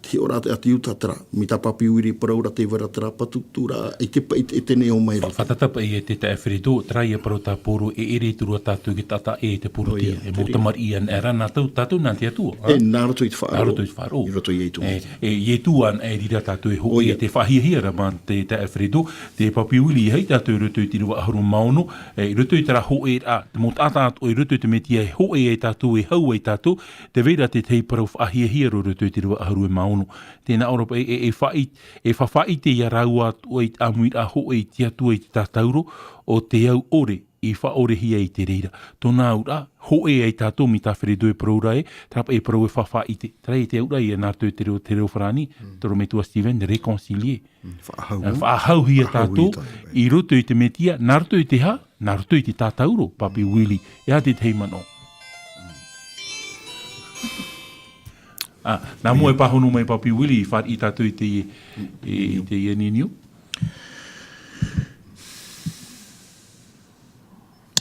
te hiʻoraʻa te ʻAtiuta terā. Mai tā Papi Willie parau ra tē vai ra terā patu, tū ra, i te pa-, i te, ʻEtene ʻō mai ra. Fa-, fātata paʻi e te taeaʻe Fredo, terā ia parau tā Pauro, e ʻere i te reira tātou e taʻata e te porotia, ʻOia, e te mau reira. tamariʻi anaʻe ra nā tātou, tātou nā te Atua, E, ha? nā roto i te faʻaroʻo. Nā roto i te faʻaroʻo. I roto ia Ietu E, Metia. e, Ietu anaʻe i reira tātou e hōʻē, ʻOia. te faʻahiahia ra mā te taeaʻe Fredo, te Papi Willie, e hiʻo tātou i roto i te ʻīrava ʻahuru mā ono, e, i roto i terā hōʻēraʻa, te mau taʻata atoʻa i roto i te Metia e hōʻē ai tātou, e hau ai tātou, tē vai ra te tahi parau faʻahiahia roa i roto i te ʻīrava ʻahuru mā ono. Tē nā ʻō ra paʻi, e, e faʻi-, e faʻaʻite ia rāua atoʻa i te ʻāmuiraʻa hōʻē i te Atua i te tātauro, ʻo te au ʻore, i faʻaorehia i te reira. Tōna auraʻa, hōʻē ai tātou mai tā Fredo e parau ra ē, terā paʻi e parau e faʻaʻite. Terā e te auraʻa ia nā roto i te reo, te reo farāni, Mm. tō rātou metua Stephen, réconcilier. Mm, faʻahau. Faʻahauhia Faʻahauhia tātou, tātou, e. i roto i te Metia, nā roto i te aha, nā roto i te tātauro, Papi Willie. E aha te tahi manaʻo? Ah, nā mua e pāhono mai Papi Willie, i fāriʻi tātou i te, i, i te niuniu.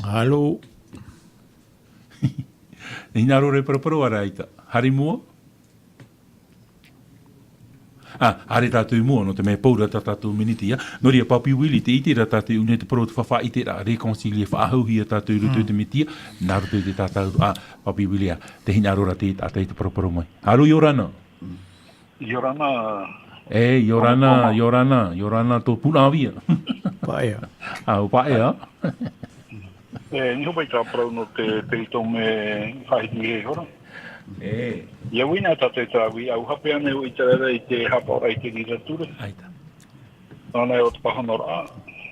Alo. Hinaʻaro ra e paraparau, ʻaita. Haere i mua? Ah, haere tātou i mua, nō te mea e pau ra tā tātou miniti, ā. Nō reira, Papi Willie, tē ʻite ra tātou i ʻō nei te parau o te faʻaʻiteraʻa, réconcilier, faʻahauhia tātou i roto i te Metia, nā roto i te tātauro, ah, Papi Willie, ā, tē hinaʻaro ra te taʻata i te paraparau mai. Alo, ʻia ora na. ʻIa ora na. E, ʻia ora na, ʻia ora na, ʻia ora na tō Punaʻauia. Paʻea. Ah, ʻo Paʻea. E, niho mai tā parau nō te peritome faʻahiti e hora. E. ʻIa uina tātou te rāveʻa, ʻua hape ānei ʻoe i te reira i te haʻapaʻoraʻa i te reira ture? ʻAita. Nō reira, ʻo te pāhonoraʻa,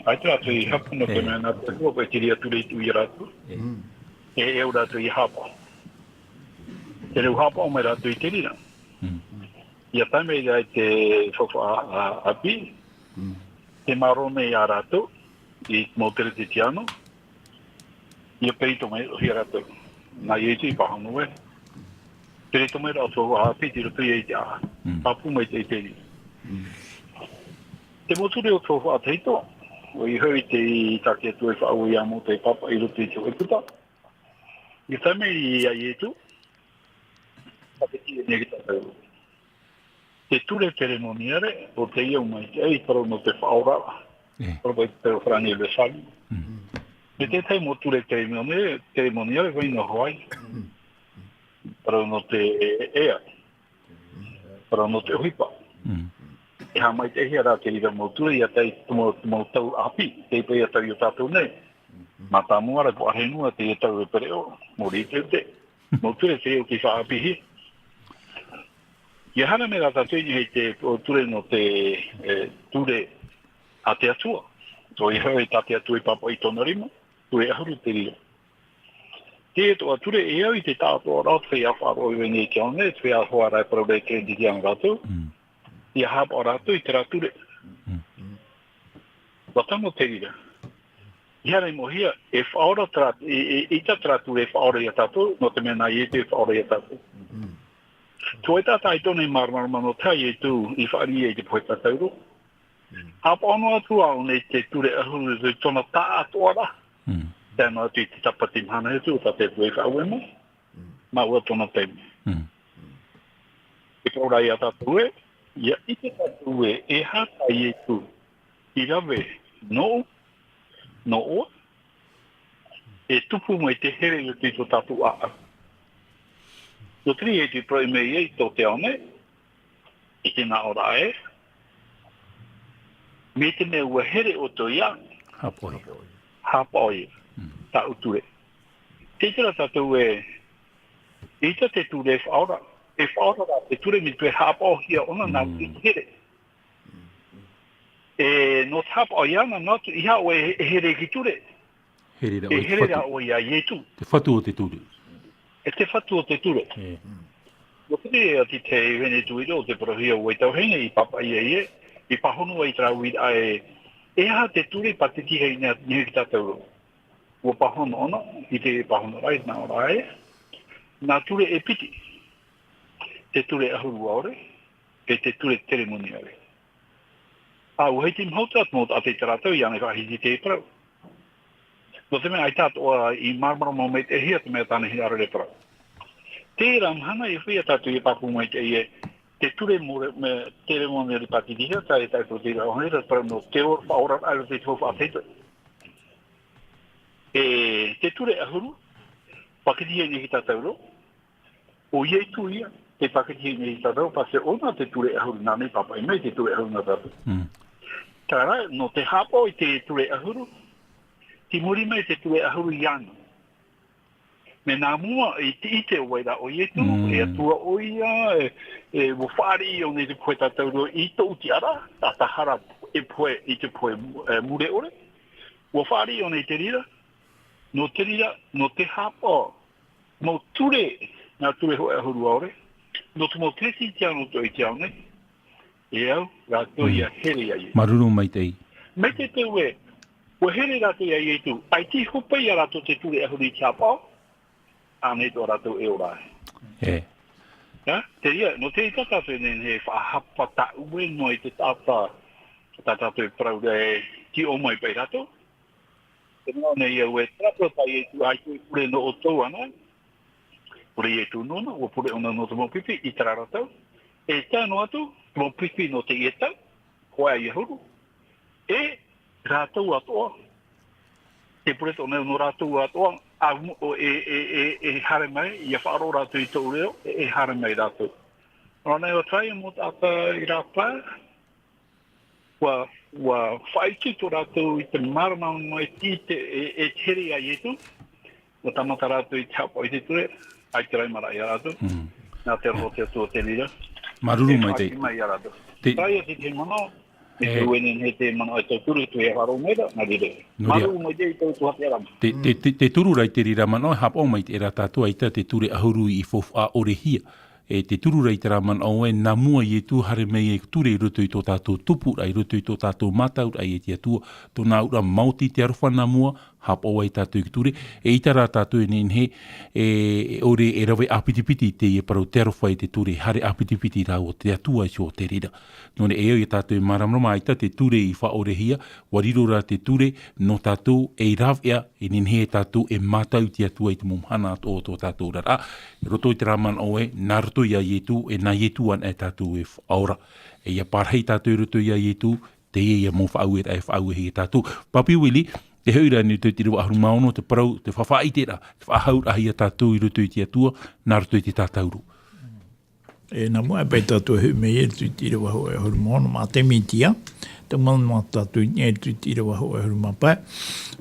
ʻaita rātou i haʻapaʻo, nō te mea nā te Atua paʻi te reira ture i tuʻu ia rātou. E, e au rātou i haʻapaʻo. Te reo haʻapaʻo mai rātou i te reira. Ia tae mai ai te faufaʻa ʻāpī, te mārō nei ia rātou, i te mau Keresetiano, ia perito mai ia rātou. Nā Ietu i pāhono ē. Perito mai rā ʻo te faufaʻa ʻāpī i roto ia i te ʻaʻa. Pāpū mai te, i te reira. Te mau ture o te faufaʻa tahito, ʻoia hoʻi te, i tā te Atua i faʻaue ia Mōte e pāpaʻi i roto i te hōʻē puta. Ia tae mai ia Ietu, ʻa te tīaʻi nei ki tātou. Te ture seremoniale, ʻo teie ʻo maitaʻi, parau nō te faʻaora. Parau paʻi te parau farāni le salut. Mai te tahi mau ture seremoniale, seremoniale, vai noa hoʻi. Parau nō te ea. Parau nō te ʻohipa. E haʻamaitaʻihia rā te reira mau ture, ia tae i te mau, te mau tau ʻāpī, te ipa ia tau i ō tātou nei. Mātāmua ra, puaʻahine nō te tau e pereʻoʻo, mōrī teuteu. Mau ture te reira ʻo tei faʻaʻāpīhia. Ia haere mai rā tātou i niʻa i te ture nō te, e, ture a te Atua. ʻOia hoʻi tā te Atua i pāpaʻi i tōna rima, ture ʻahuru te reira. Te atoʻa ture e au i te taʻatoʻaraʻa o te feiā faʻaroʻo i ʻō nei i te ao nei, te feiā hoʻi rā e parau ra e Keresetiano rātou. Ia haʻapaʻo rātou i terā ture. ʻUa tano te reira. I haere mai ia, e faʻaora terā, e, e, ʻeita terā ture e faʻaora ia tātou, nō te mea nā Ietu e faʻaora ia tātou. Te hōʻē taʻata ʻaita ʻōna i māramarama nō te aha Ietu i fāriʻi ai i te pohe tātauro. Haʻapaʻo noa atu ā ʻōna i te ture ʻahuru i tōna taʻatoʻaraʻa. Tae noa atu i te tāpati mahana e tuʻu, tā te Atua i faʻaue mai. Māua tōna taime. E parau ra ia tātou ē, ia ʻite tātou ē, e aha tā Ietu i rave nōʻu, nōʻoe, e tupu mai te here i roto i tō tātou ʻāʻau. Nō te reira Ietu i parau mai ai i tō te ao nei, i te nāʻōraʻa ē, mai te mea ʻua here ʻoutou ia, haʻapaʻo ia. Haʻapaʻo ia. Tāʻu ture. Tē ʻite ra tātou ē, ʻeita te ture e faʻaora, e faʻaora rā te ture mai te mea haʻapaʻohia ʻōna nā roto i te here. E, nō te haʻapaʻo iāna, noa atu, ʻeiaha ʻoe e here i te ture. Here rā ʻoe i te Fatu. Here rā ʻoe iā Ietu. Te Fatu o te ture. E te Fatu o te ture. E. Nō te reira, te, te vahine tuʻiro o te parauhia ʻo Waitauhine i pāpaʻi ai ē, i pāhono ai i terā uiraʻa ē, e aha te ture i pātitihia i niʻa, niʻa i tātou ra. ʻUa pāhono ʻōna, i te pāhonoraʻa, i te nāʻōraʻa ē, nā ture e piti, te ture ʻahuru ʻaore, e te ture seremoniale. ʻA, ʻua hiti maha atu te mau taʻata i tā rātou, ʻia ʻānei faʻahiti te parau. Nō te mea ʻaita atoʻa i māramarama maitaʻihia te mea tā ʻōna i hinaʻaro ra e parau. Terā mahana e feiā tātou e pāpū maitaʻi ē, te ture mo-, me-, seremoniale pātitihia, tā e taʻu te reira ʻōna i parau nō te ora, faʻaoraraʻa i roto i te faufaʻa tahito. E, te ture ʻahuru, pātitihia i niʻa i tātou ra, ʻo Ietu ïa, tei pātitihia i niʻa i tātou, pātitihia ʻōna te ture ʻahuru, nā ʻōna i pāpaʻi mai te ture ʻahuru nā tātou. Terā rā, nō te haʻapaʻo i te ture ʻahuru, tei muri mai te ture ʻahuru iāna. Mea nā mua i te ʻite ʻo vai ra ʻo Ietu, e Atua ʻoia, e, e, ʻua fāriʻi ʻōna i te pohe tātauro i tōʻu tiʻaraʻa, taʻata hara e pohe, i te pohe, e, mure ʻore. ʻUa fāriʻi ʻōna i te reira, nō te reira, nō te haʻapaʻo, mau ture, nā ture hōʻē ʻahuru ʻaore, nō te mau Keresetiano atoʻa i te ao nei, e au rātou ʻia here iā Ietu. Māuruuru maitaʻi. Mai te peu ē, ʻua here rātou iā Ietu, ʻaita i hope ia rātou te ture ʻahuru i te haʻapaʻo, ʻānei tō rātou e ora ai. E. Ā, te reira, nō te reira tātou e nehenehe e faʻahapa tāʻue noa i te taʻata, tā tātou e parau ra e tiʻo mai paʻi rātou. Te mea nei au ē, terā parau tā Ietu, ʻaita e pure nō ʻoutou anaʻe. Pure Ietu nōna, ʻua pure ʻōna nō te mau pipi, i terā ra tau. E tae noa atu, te mau pipi nō teie tau, hōʻē ʻahuru. E rātou atoʻa, te pure atoʻa nei nō rātou atoʻa, ʻa mo-, ʻo, e, e, e, e haere mai, ʻia faʻaroʻo rātou i tōʻu reo, e, e haere mai rātou. Nō reira, ʻua tae mau taʻata i rāpae, ʻua, ʻua faʻaitoito rātou i te māramarama e te, e, e te here iā Ietu, ʻua tāmata rātou i te haʻapaʻo i te ture, ʻaita rā i maraʻa ia rātou. Nā te aroha o te Atua te reira. Māuruuru maitaʻi. E faʻaʻite mai ia rātou. Te- Terā ïa te, te manaʻo, E te uene nei te manaʻo e tau turu, te haʻaroʻo mai ra, nā reira. Nō reira. Māuruuru maitaʻi i tau tuhaʻa te rama. Te, te, te, te turu ra i te reira manaʻo, e haʻapaʻo mai te era tātou, ʻaita te ture ʻahuru i faufaʻa-ʻore-hia. E te turu ra i terā manaʻo ē, nā mua Ietu, haere mai e ture i roto i tō tātou tupuraʻa, i roto i tō tātou mātauraʻa i te Atua, tōna auraʻa maoti te aroha nā mua, haʻapaʻo ai tātou i te ture, e ʻaita rā tātou e nehenehe, e, e ʻore e rave ʻāpitipiti i teie parau te aroha i te ture, haere ʻāpitipiti rāua te Atua i te reira. Nō reira, e au ia tātou e māramarama ʻaita te ture i faʻaʻore-hia, ʻua riro rā te ture, nō tātou e rāveʻa, e nehenehe tātou e mātau i te Atua i te mau mahana atoʻa o tō tātou oraraʻa. I roto i terā manaʻo ē, nā roto ia Ietu, e nā Ietu anaʻe tātou e faʻaora. E ʻia parahi tātou i roto ia Ietu, teie ia mau faʻaueraʻa e faʻauehia e tātou. Papi Willie, te hoʻi ra nei te ʻīrava ʻahuru mā ono, te parau, te faʻaʻiteraʻa, te faʻahauraʻahia tātou i roto i te Atua, nā roto i te tātauro. E, nā mua e paʻi tātou e hoʻi mai i te ʻīrava hōʻē ʻahuru mā ono, mā te Metia, te mana mā tātou i te ʻīrava hōʻē ʻahuru mā pae.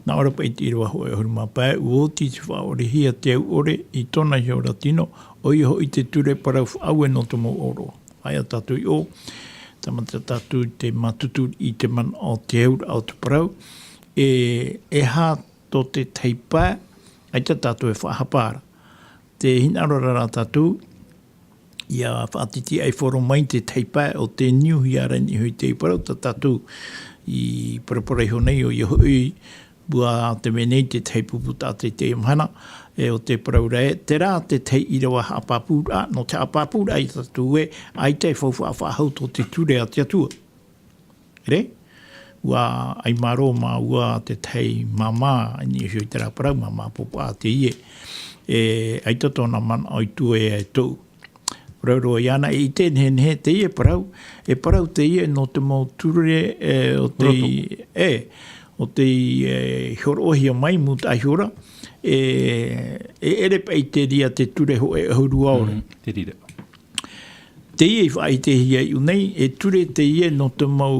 Nā ʻō ra paʻi te ʻīrava hōʻē ʻahuru mā pae, ʻua oti te faʻaʻore-hia te au ʻore i tōna iho ra tino, ʻoia hoʻi te ture parau faʻaue nō te mau ʻōroʻa. Faʻaea tātou i ʻō, tāmata tātou te mātuturu i te manaʻo te auraʻa o te parau, e, e aha tō te tahi pae, ʻaita tātou e faʻahapa ra. Tē hinaʻaro ra tātou, ʻia faʻatitiʻaifaro mai te tahi pae o tē niuhia ra i niʻa iho i te parau tā tātou i paraparau iho nei, ʻoia hoʻi, ʻua tē vai nei te tahi pupu taʻata i teie mahana, e ʻo te parau ra ē, terā te tahi ʻīrava haʻapāpūraʻa, nō te haʻapāpūraʻa ia tātou ē, ʻaita e faufaʻa faʻahou tō te ture a te Atua. Re? ʻUa ʻaimaro māua te tahi māmā, i niʻa iho i terā parau, māmā pōpaʻa teie. E, ʻaita tōna manaʻo i tua e tōʻu. Parau roa iāna, e ʻite nehenehe teie parau, e parau teie nō te mau ture, e, ʻo tē, Roto. e, ʻo tē, e, hōroʻahia mai mūtaʻa iho ra, e, e ʻere paʻi te reira te ture hōʻē ʻahuru ʻaore. Mm, te reira. Teie i faʻaʻitehia iʻu nei, e ture teie nō te mau,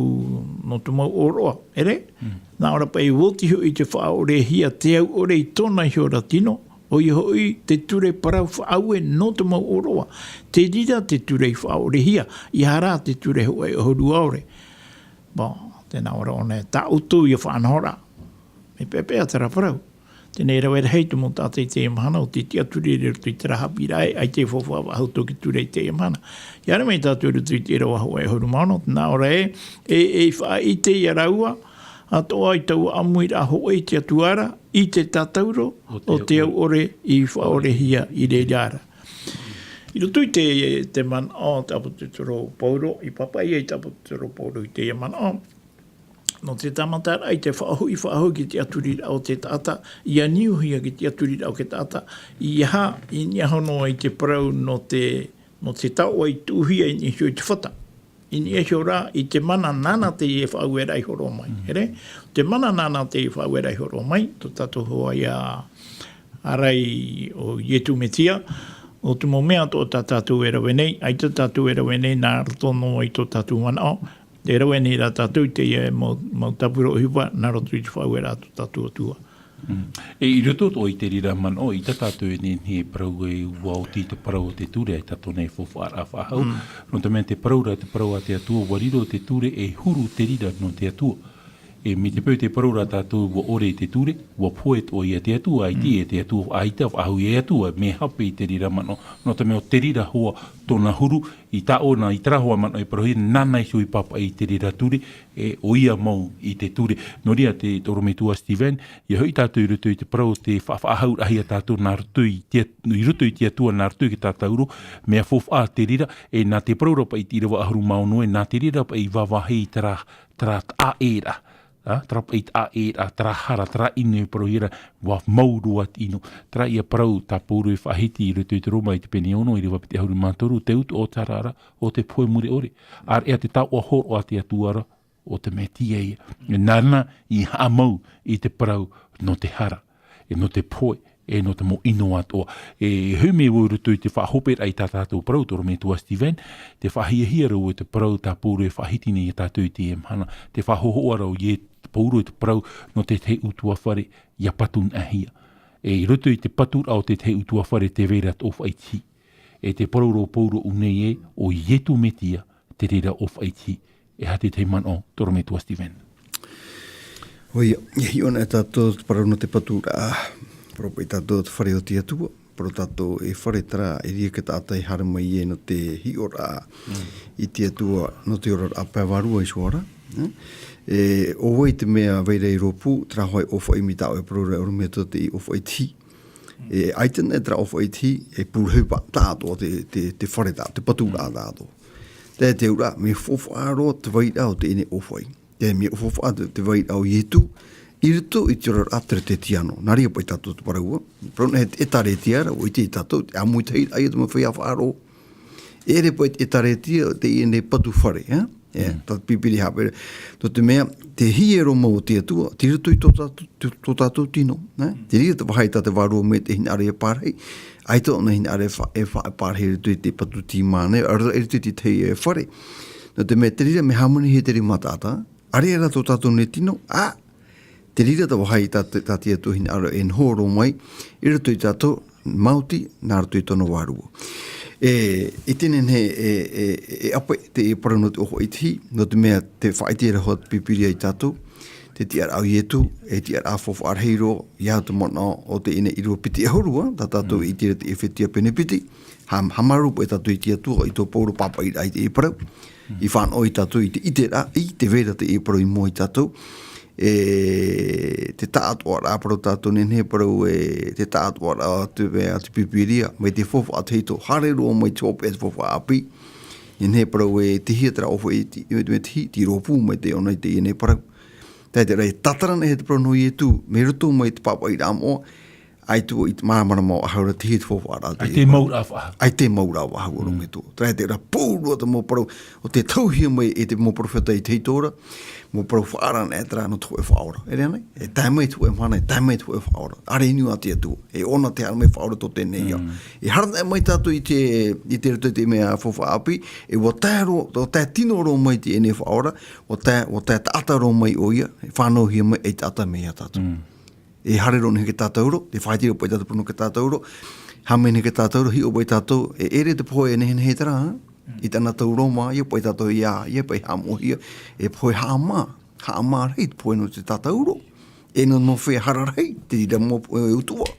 nō te mau ʻōroʻa, ʻere? Mm. Nā ʻō ra paʻi, ʻua oti hoʻi te faʻaʻore-hia te au ʻore i tōna iho ra tino, ʻoia hoʻi te ture parau faʻaue nō te mau ʻōroʻa. Te reira te ture i faʻaʻore-hia, ʻeiaha rā te ture hōʻē ʻahuru ʻaore. Bon, tē nā ʻō ra ʻōna, tā ʻoutou ia faʻanahoraʻa. Mea peʻapeʻa terā parau. Teie nei e rave rahi te mau taʻata i teie mahana ʻo tē tiʻaturi ra i roto i terā haʻapiʻiraʻa ē, ʻaita e faufaʻa faʻahou tō te ture i teie mahana. ʻIa haere mai tātou i roto i te ʻīrava hōʻē ʻahuru mā ono, tē nā ʻō ra ē, e, e faʻaʻite ia rāua, atoʻa i taua ʻāmuiraʻa hōʻē i te Atua ra, i te tātauro, ʻo te au ʻore i faʻaʻore-hia i reira ra. I roto i te, te manaʻo o te ʻāpōsetolo Paulo, i pāpaʻi ai te ʻāpōsetolo Paulo i teie manaʻo, nō te tāmataraʻa i te faʻahoʻi faʻahou i te tiʻaturiraʻa o te taʻata, ʻia niuhia i te tiʻaturiraʻa o te taʻata, ʻeiaha, i niʻa iho noa i te parau nō te, nō te taoʻa i tuʻuhia i niʻa iho i te fata. I niʻa iho rā, i te mana nāna teie e faʻaueraʻa i hōroʻa mai. Mm. ʻEre? Te mana nāna teie e faʻaueraʻa i hōroʻa mai, tō tātou hoa ia ārai ʻo Ietu Metia, ʻo te mau mea atoʻa tā tātou e rave nei, ʻaita tātou e rave nei nā roto noa i tō tātou manaʻo, e rave nei rā tātou i teie mau, mau tāpura ʻohipa, nā roto i te faʻaueraʻa a tō tātou Atua. Mm. E i roto atoʻa i te reira manaʻo, ʻaita tātou e nehenehe e parau ē ʻua oti te parau o te ture, ʻaita tōna e faufaʻaraʻa faʻahou. Mm. Nō te mea te parau ra, te parau a te Atua, ʻua riro te ture e huru te reira nō te Atua. E mai te peu tē parau ra tātou ʻua ʻore te ture, ʻua pohe atoʻa ia te Atua, ʻaita e te Atua, ʻaita faʻahou ia te Atua, mea hape i te reira manaʻo, nō te mea ʻo te reira hoʻi tōna huru, i tā ʻōna, i terā hoʻi manaʻo e parauhia, nāna iho i pāpaʻi i te reira ture, e ʻoia mau i te ture. Nō reira te, te ʻorometua Steven, ʻia hoʻi tātou i roto i te parau tē faʻafaʻahauraʻahia tātou nā roto i te, i roto i te Atua, nā roto i te tātauro, mea faufaʻa te reira, e nā te parau ra paʻi i te ʻīrava ʻahuru mā ono ē, nā te reira paʻi i vāvāhi i terā, terā taʻaʻēraʻa. Ā, terā paʻi taʻaʻēraʻa, terā hara, terā ʻino e parauhia ra, ʻua mau roa te ʻino. Terā ia parau tā Paulo e faʻahiti i roto i te Roma i te pene ono, ʻīrava piti ʻahuru mā toru, te utuʻa o te hara ra, ʻo te pohe mure ʻore. ʻĀreʻa te taoʻa hōroʻa a te Atua ra, ʻo te Metia ïa. Nāna i haʻamau i te parau nō te hara, e nō te pohe, e nō te mau ʻino atoʻa. E hoʻi mai vau i roto i te faʻahoperaʻa i tā tātou parau, te ʻorometua Steven, tē faʻahiahia ra vau i te parau tā Paulo e faʻahiti nei ia tātou i teie mahana, tē faʻahohoʻa ra vau i te Paulo i te parau nō te tahi ʻutuāfare ʻia patunaʻahia. E i roto i te paturaʻa o te tahi ʻutuāfare tē vai ra te ʻōfaʻi tihi. E tē parau ra Paulo ʻō nei ē, ʻo Ietu Metia, te reira ʻōfaʻi tihi. E aha te tahi manaʻo, tō ʻorometua Steven? ʻOia, e hiʻo ana tātou te parau nō te paturaʻa. Parau paʻi tātou te fare o te Atua. Parau tātou e fare terā, e riro te taʻata e haere mai ai nō te hiʻoraʻa i te Atua, nō te oraraʻa pae vārua i te ora. E, ʻo vai te mea vai ra i rōpū, terā hoʻi e ʻōfaʻi mai tāʻoe parau ra, ʻorometua, te ʻōfaʻi tihi. E, ʻaita nei terā ʻōfaʻi tihi, e pūrahu paʻi tātou te, te, te fare tā, te paturaʻa tātou. Te, te auraʻa, mea faufaʻa roa te vairaʻa o teie nei ʻōfaʻi. Te mea faufaʻa te, te vairaʻa o Ietu, i roto i te oraraʻa teretetiano. Nā reira paʻi tātou te parau, parau nei e, ʻĒtārētia ra, ʻua ʻite tātou, te ʻāmui tahi raʻa ia te mau feiā faʻaroʻo. E ʻere paʻi te ʻĒtārētia, teie nei patu fare, e? E, tā te Pīpīria e haʻapaʻo ra. Nō te mea, te hiero mau o te Atua, tei roto i tō tātou, tō, tō tātou tino, e? Te reira te vāhi tā te Vārua mai te hinaʻaro e pārahi, ʻaita ʻōna hinaʻaro e fa-, e fa-, e pārahi i roto i te patu tīmānai, ʻaore rā i roto i te tahi, e, fare. Nō te mea te reira mea hāmanihia te rima taʻata, ʻareʻa rā tō tātou nei tino, ā, te reira te vāhi tā te, tā te Atua hinaʻaro e noho roa mai, i roto ia tātou, maoti, nā roto i tōna Vārua. E, i teie nei, e, e, e ʻapaʻi te parau nō te ʻōfaʻi tihi, nō te mea tē faʻaʻite ra hoʻi te Pīpīria ia tātou, te tiʻaraʻa o Ietu, e tiʻaraʻa faufaʻa rahi roa, ia te manaʻo o teie nei ʻīrava piti ʻahuru, ā, tā tātou i ʻite ra te ʻEfetia pene piti, ha, haʻamāuruuru paʻi tātou i te Atua, i tō Pauro pāpaʻiraʻa i teie parau, i fānaʻo ia tātou i te ʻiteraʻa, i te vai ra teie parau i mua ia tātou, e, te taʻatoʻaraʻa, parau tātou nei, e parau, e, te taʻatoʻaraʻa o te, a te Pīpīria, mai te faufaʻa tahito, haere roa mai te hopeʻa te faufaʻa ʻāpī, e parau e tihi terā ʻōfaʻi ti-, e, e tihi, tei rōpū mai teie nei parau. Tae te reira, e tātara nei te parau nō Ietu, mai roto mai te pāpaʻiraʻa moʻa, ʻaita i te māramarama ʻahuru ra, tihi te faufaʻa ra, ʻaita e mau ra faʻahou. ʻAita e mau ra faʻahou, ʻorometua. Terā te reira, pauroa te mau parau, ʻo tē tauhia mai e te mau perofeta i te hītora, mau parau faʻaara nei terā nō te hōʻē Faʻaora. E rave nei, e tae mai te hōʻē mahana, e tae mai te hōʻē Faʻaora. ʻAreʻa i niʻa i te Atua. E ʻōna te haere mai faʻaora tō teie nei ao. E haere mai tātou i te, i te roto i te mea faufaʻa ʻāpī, e ʻua tae roa, ʻua tae tino roa mai teie nei Faʻaora, ʻua tae, ʻua tae taʻata roa mai ʻoia, e fānauhia mai ei taʻata mai ia tātou. E haere roa nei te tātauro, tē faʻaʻite ra paʻi tātou parau nō te tātauro, haere mai nei te tātauro, hiʻo paʻi tātou, e ʻere te pohe e nehenehe terā, i tāna tau roa mai, ʻia paʻi tātou ia, ʻia paʻi haʻamoʻahia, e pohe haʻamā, haʻamā rahi te pohe nō te tātauro, e nō, nō fea hara rahi, te reira mau pohe e utuʻa.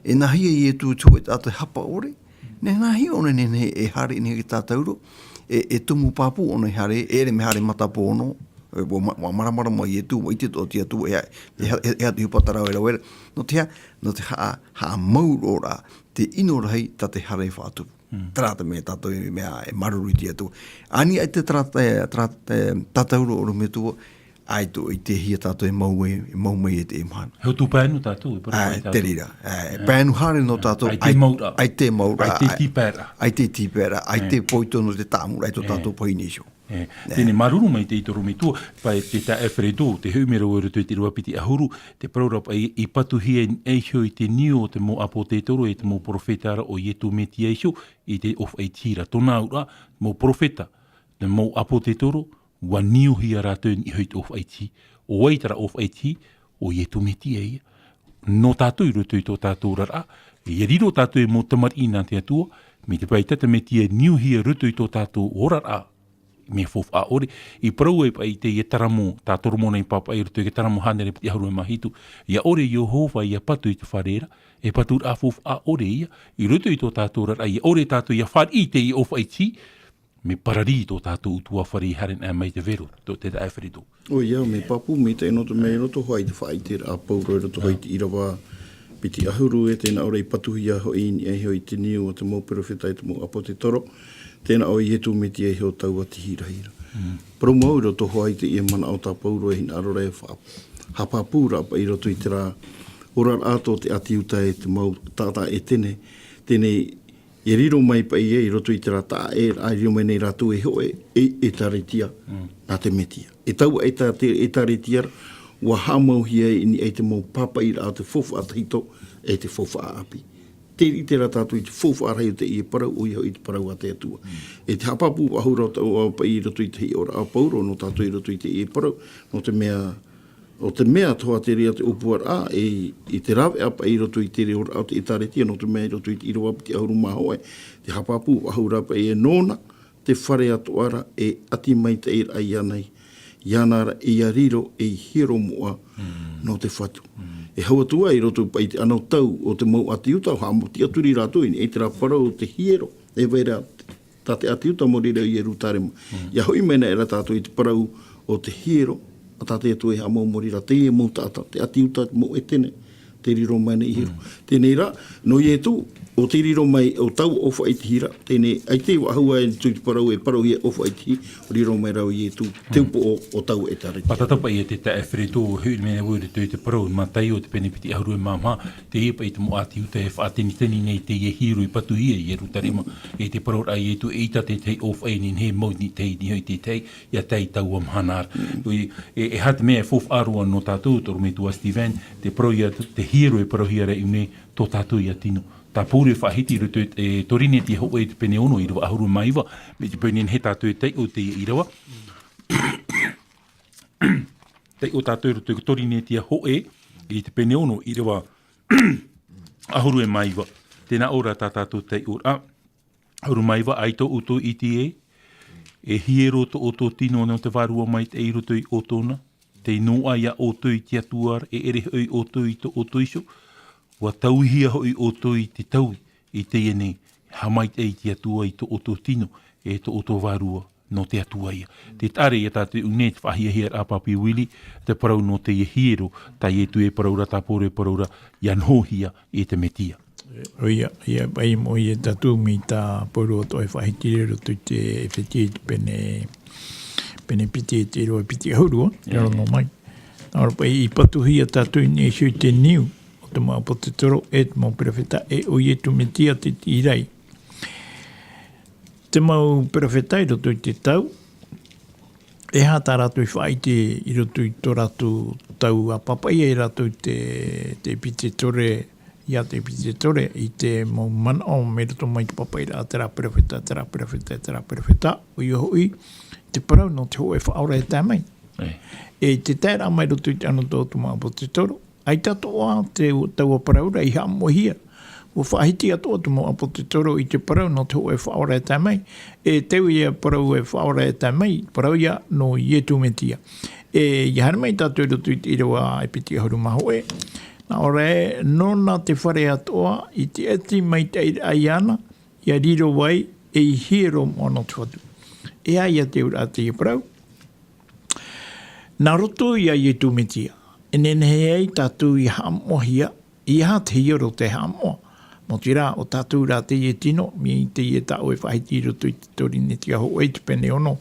E nāhea Ietu te hōʻē taʻata hapa ʻore, nā, nāhea ʻōna e nehenehe e haere i niʻa i te tātauro, e, e tumu pāpū ʻōna e haere, e ʻere mea haere matapō noa, e, ʻua ma-, ʻua māramarama Ietu, ʻua ʻite atoʻa te Atua, e, e, e, e atu i te parau ra, ra. Nō te aha, nō te haʻa-, haʻamāuruururaʻa, te ʻino rahi tā te haere faʻatupu. Terā te mea tātou e mea e māuruuru i te Atua. Ani ʻaita terā, terā, terā tātauro, ʻorometua, ʻaita i te hia tātou e mau mai, e mau mai e te mahana. He ʻutuāfare tātou, e parau mai tātou. Te reira, e, pae haere nō tātou, ʻaita e mau ra. ʻAita e mau ra, ʻaita e tīpaeraʻa. ʻAita e tīpaeraʻa, ʻaita e poito nō te tāmau ra i tō tātou Pōhīnetia. E, teie nei māuruuru maitaʻi tō ʻorometua, paʻi te taeaʻe Alfredo, tē hoʻi mai ra vau i roto i te ʻīrava piti ʻahuru, te parau ra paʻi, i patuhia i niʻa iho i te niu o te mau ʻāpōtetoro, e te mau perofeta ra o Ietu Metia iho, i te ʻōfaʻi tihi ra. Tōna auraʻa, mau perofeta, te mau ʻāpōtetoro, ʻua niuhia rātou i niʻa iho i te ʻōfaʻi tihi. ʻO vai terā ʻōfaʻi tihi? ʻO Ietu Metia ïa. Nō tātou i roto i tō tātou oraraʻa, ʻia riro tātou ei mau tamariʻi nā te Atua, mai te pae tā te Metia i niuhia i roto i tō tātou oraraʻa, mea faufaʻa ʻore, i parau ai paʻi i teie taramo, tā Toromona i pāpaʻi i roto i te taramo hānere piti ʻahuru e mā hitu, ʻia ʻore Iehova ʻia patu i te fare ra, e paturaʻa faufaʻa ʻore ïa, i roto i tō tātou oraraʻa, ʻia ʻore tātou ʻia fāriʻi i teie ʻōfaʻi tihi, mea pararī tō tātou ʻutuāfare i haere ana mai te vero, tō te taeaʻe Alfredo. ʻOia, mea pāpū maitaʻi nō te mea i roto hoʻi i te faʻaʻiteraʻa a Pauro i roto hoʻi i te ʻīrava piti ʻahuru, e tē nā ʻō ra i patuhia hoʻi i niʻa iho i te niu o te mau perofeta e te mau ʻāpōtetoro, tē nā ʻō Ietu Metia iho taua tihi rahi ra. Parau mau i roto hoʻi i teie manaʻo tā Pauro e hinaʻaro ra e fa-, haʻapāpū ra paʻi i roto i terā oraraʻa tō te ʻĀti Iuta e te mau taʻata ʻĒtene, teie nei, e riro mai paʻi ïa i roto i terā taʻa ʻē, ʻa riro mai nei rātou e hōʻē, e, ʻĒtārētia, nā te Metia. E taua ʻĒtā-, te ʻĒtārētia ra, ʻua haʻamauhia i niʻa i te mau pāpaʻiraʻa o te faufaʻa tahito, e te faufaʻa ʻāpī. Tē ʻite ra tātou i te faufaʻa rahi o teie parau, ʻoia hoʻi te parau a te Atua. E te haʻapāpū faʻahou ra ʻo tātou paʻi i roto i te hiʻoraʻa a Pauro, nō tātou i roto i teie parau, nō te mea, ʻo te mea atoʻa te reira te ʻōpuaraʻa, e, i te raveʻa paʻi i roto i te reira o te ʻĒtārētia, nō te mea i roto i te ʻīrava piti ʻahuru mā hōʻē, te haʻapāpū faʻahou ra paʻi e nōna, te fare atoʻa ra e ʻati maitaʻi raʻa iāna, iāna ra ia riro ei hiero moʻa nō te Fatu. E hau atu ā i roto paʻi i te anotau o te mau ʻāti Iuta, ʻua haʻamata atu rā rātou i niʻa i terā parau o te hiero, e vai ra tā te ʻāti Iuta mau reira i Ierutarema. ʻIa hoʻi mai nei rā tātou i te parau o te hiero, a tā te Atua e haʻamau mai ra teie mau taʻata, te ʻāti Iuta, te mau ʻētene, tē riro mai nei hiero. Teie rā, nō Ietu, ʻo tē riro mai, ʻo taua ʻōfaʻi i te hira, teie, ʻaita e faʻahou ai te parau, e parauhia ʻōfaʻi i te hira, ʻo riro mai rā ʻo Ietu, te upoʻo o taua ʻĒtārētia. Pātata paʻi e te taeaʻe Alfredo, e hoʻi mai nei vau i roto i te parau, Mataio, te pene piti ʻahuru e mā maha, teie paʻi te mau ʻāti Iuta e faʻateniteni nei teie hiero i patuhia i Ierutarema, e te parau ra a Ietu, eʻita te tahi ʻōfaʻi e nehenehe e mau i niʻa i te tahi, ʻia tae i taua mahana ra. ʻUa, e, e aha te mea e faufaʻa roa nō tātou, tō ʻorometua Steven, te parau ïa, te hiero e parauhia ra i ʻō nei, tō tātou ïa tino. Tāpōuri e faʻahiti i roto i te, e, Torinetia hōʻē i te pene ono, ʻīrava ʻahuru mā iva, mai te peu e nehenehe tātou e taiʻo i teie ʻīrava. Taiʻo tātou i roto i Torinetia hōʻē, i te pene ono, ʻīrava ʻahuru e mā iva. Tē nā ʻō ra tā tātou taiʻoraʻa. ʻAhuru mā iva, ʻaita ʻoutou e ʻite ē, e hiero tō ʻoutou tino nō te Vārua Maitaʻi i roto ia ʻoutou na, tei noaʻa ia ʻoutou i te Atua ra, e ʻere hoʻi ʻoutou i tō ʻoutou iho, ʻua tauihia hoʻi ʻoutou i te taui, i teie nei, haʻamaitaʻi te Atua i tō ʻoutou tino, e tō ʻoutou vārua, nō te Atua ïa. Tē taʻa ra ia tātou i ʻō nei te faʻahiahia ra a Papi Willie, te parau nō teie hiero, tā Ietu e parau ra, tāpōuri e parau ra, ʻia nohohia e te Metia. ʻOia, ʻia pai mo ia tātou mai tā Pauro atoʻa e faʻahiti ra i roto i te ʻEfetia i te pene, pene piti e te ʻīrava piti ʻahuru, ʻia rono mai. Nā ʻō ra paʻi, i patuhia tātou i niʻa iho i te niu o te mau ʻāpōsetolo, e te mau perofeta, e ʻo Ietu Metia te tiʻi ra. Te mau perofeta i roto i te tau, e aha tā rātou i faʻaʻite i roto i tō rātou tau, ʻa pāpaʻi ai rātou te, te ʻepitētore, ia te ʻepitētore, i te mau manaʻo mai roto mai te pāpaʻiraʻa, terā perofeta, terā perofeta, terā perofeta, ʻoia hoʻi, te parau nō te hōʻē Faʻaora e tae mai. E i te taeraʻa mai roto i te anotau o te mau ʻāpōsetolo, ʻaita atoʻa te, taua parau ra i haʻamoʻehia. ʻUa faʻahiti atoʻa te mau ʻāpōsetolo i te parau nō te hōʻē Faʻaora e tae mai. E tē ui ia parau e Faʻaora e tae mai, parau ïa nō Ietu Metia. E, ʻia haere mai tātou i roto i te ʻīrava e piti ʻahuru mā hōʻē. Nā ʻō ra ē, nōna te fare atoʻa, i te ʻati maitaʻi raʻa iāna, ʻia riro ai ei hiero moʻa nō te Fatu. E aha ia te auraʻa teie parau? Nā roto ia Ietu Metia, e nehenehe ai tātou ʻia haʻamoʻahia, e aha te hiero tē haʻamoʻa. Nō te reira, ʻo tātou rā teie tino, mai teie tā ʻoe e faʻahiti i roto i te Torinetia hōʻē i te pene ono,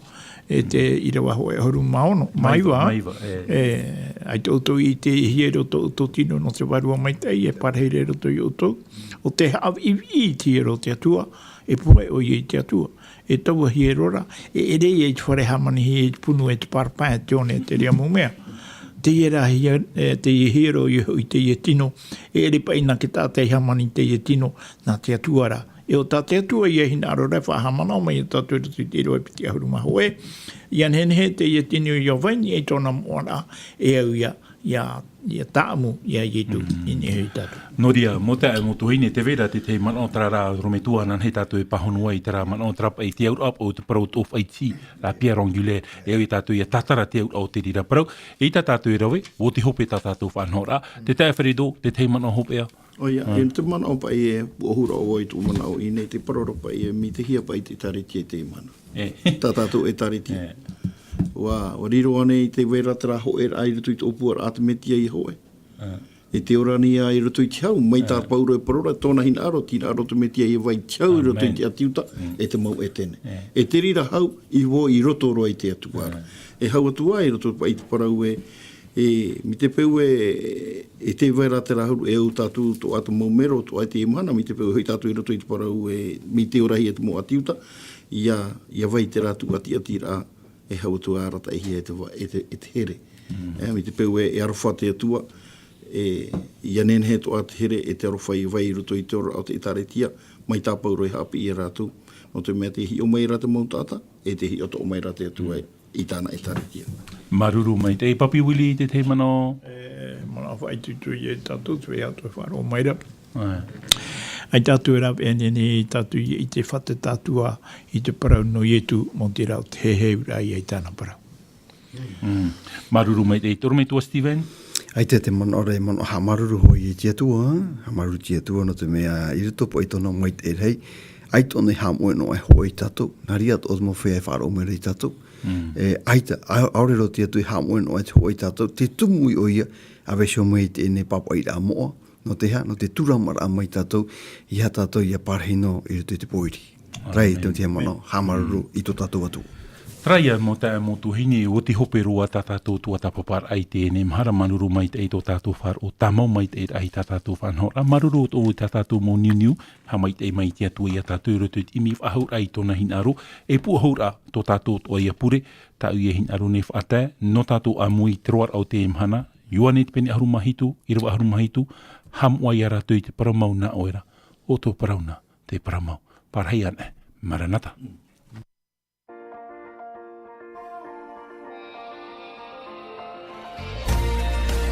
e te ʻīrava hōʻē ʻahuru mā ono, mā iva, mā iva, e. E, ʻaita ʻoutou i ʻite e hiero tō ʻoutou tino nō te Vārua Maitaʻi, e parahi ra i roto ia ʻoutou. ʻO te haʻaviʻiviʻi i te hiero o te Atua, e pohe ʻoia i te Atua. E taua hiero ra, e ʻere ïa i te fare hāmanihia i te punu, e te parpaing, e te one, e terā mau mea. Teie rā hia-, e, teie hiero ïa hoʻi teie tino, e ʻere paʻi nā te taʻata e hāmani teie tino, nā te Atua rā. E ʻo tā te Atua ïa e hinaʻaro ra e faʻahaʻamanaʻo mai ia tātou i roto i te ʻīrava e piti ʻahuru mā hōʻē. ʻIa nehenehe teie tino ʻia vai i niʻa i tōna moʻaraʻa, e au ïa, ʻia, ʻia tāʻamu ia Ietu i niʻa ia tātou. Nō reira, mau taeaʻe, mau tuahine, tē vai ra te tahi manaʻo terā rā, ʻorometua, ānānahi tātou e pāhono ai i terā manaʻo, terā paʻi te auraʻa o te parau ʻōfaʻi i te hira, la pierre angulaire, e au ia tātou ʻia tātara te auraʻa o te reira parau, eʻita tātou e rave, ʻua oti hope tā tātou faʻanahoraʻa, te taeaʻe Alfredo, te tahi manaʻo hopeʻa? ʻOia, e te manaʻo paʻi e puʻohu ra vau i tōʻu manaʻo i ʻō nei, te parau ra paʻi e mitehia paʻi te ʻĒtārētia i teie mahana. E. Tā tātou ʻĒtārētia. E. ʻUa, ʻua riro ānei tē vai ra terā hōʻēraʻa i roto i te ʻōpuaraʻa a te Metia ʻia hōʻē. E. E tē ora anaʻe i roto i te hau, mai tā Pauro e parau ra, tōna hinaʻaro, te hinaʻaro o te Metia ʻia vai i te hau i roto i te ʻĀti Iuta, e te mau ʻĒtene. E. E te reira hau, i vau i roto roa i te Atua ra. E. E hau atu ā, i roto paʻi i te parau e, e, mai te peu e, e tē vai ra terā huru e au tātou atoʻa te mau mero, atoʻa i teie mahana, mai te peu e hoʻi tātou i roto i te parau e, mai te orahia te mau ʻĀti Iuta, ʻia, ʻia vai terā tūʻatiʻatiraʻa, e hau atu ā arataʻihia e te va-, e te, e te here. E, mai te peu e, e aroha te Atua, e, ʻia nehenehe atoʻa te here, e te aroha ʻia vai i roto i te oraraʻa o te ʻĒtārētia, mai tā Pauro e haʻapiʻi ia rātou, nō te mea tē hiʻo mai ra te mau taʻata, e tē hiʻo atoʻa mai ra te Atua i tāna ʻĒtārētia. Māuruuru maitaʻi, Papi Willie, te tahi manaʻo. E, manaʻo faʻaitoito ia tātou, te feiā atoʻa e faʻaroʻo mai ra. E. ʻAita tātou e rave ʻē nei, tātou i, i te fatu tātou ā, i te parau nō Ietu, mō te rau te heheuraʻa i ai tāna parau. Mm. Māuruuru maitaʻi, tō ʻoe metua Steven? ʻAita te manaʻo ra, e manaʻo haʻamāuruuru hoʻi i te Atua, haʻamāuruuru i te Atua nō te mea i roto paʻi i tōna maitaʻi rahi, ʻaita ʻōna i haʻamoʻe noa aʻe hoʻi iā tātou, nā reira atoʻa te mau feiā e faʻaroʻo mai ra iā tātou. Mm. E, ʻaita, ʻa-, ʻaore roa te Atua i haʻamoʻe noa aʻe hoʻi iā tātou, te tumu ʻoia, ʻa vaiiho mai i teie nei pāpaʻiraʻa moʻa, nō te aha, nō te tūramaraʻa mai tātou, ia tātou ia pārahi noa i roto i te pōiri. Terā ia te, te manaʻo, haʻamāuruuru i tō tātou Atua. Terā ia mau taeaʻe, mau tuahine, ʻua oti hope roa tā tātou tuatāpaparaʻa i teie nei mahana, māuruuru maitaʻi tō tātou faʻaroʻo tāmau maitaʻi rahi tā tātou faʻanahoraʻa, māuruuru atoʻa i tā tātou mau niuniu, haʻamaitaʻi mai te Atua ia tātou i roto i te ʻimi faʻahou raʻa i tōna hinaʻaro, e pūʻohu raʻa tō tātou atoʻa ia pure, tāʻu ia hinaʻaro nei faʻatae, nō tātou ʻāmui i te roaraʻa o teie mahana, Ioane te pene ʻahuru mā hitu, ʻīrava ʻahuru mā hitu, haʻamoʻa ia rātou i te parau mau nā ʻoe ra, ʻo tō parau na, te parau mau. Pārahi anaʻe, Maranata.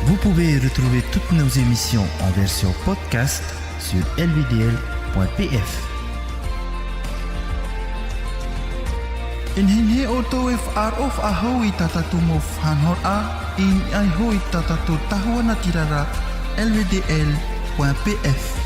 Vous pouvez retrouver toutes nos émissions en version podcast sur L V D L point P F. E nehenehe ʻoutou e faʻaroʻo faʻahou i tā tātou mau faʻanahoraʻa, i niʻa iho i tā tātou tahua natirara, L V D L point P F.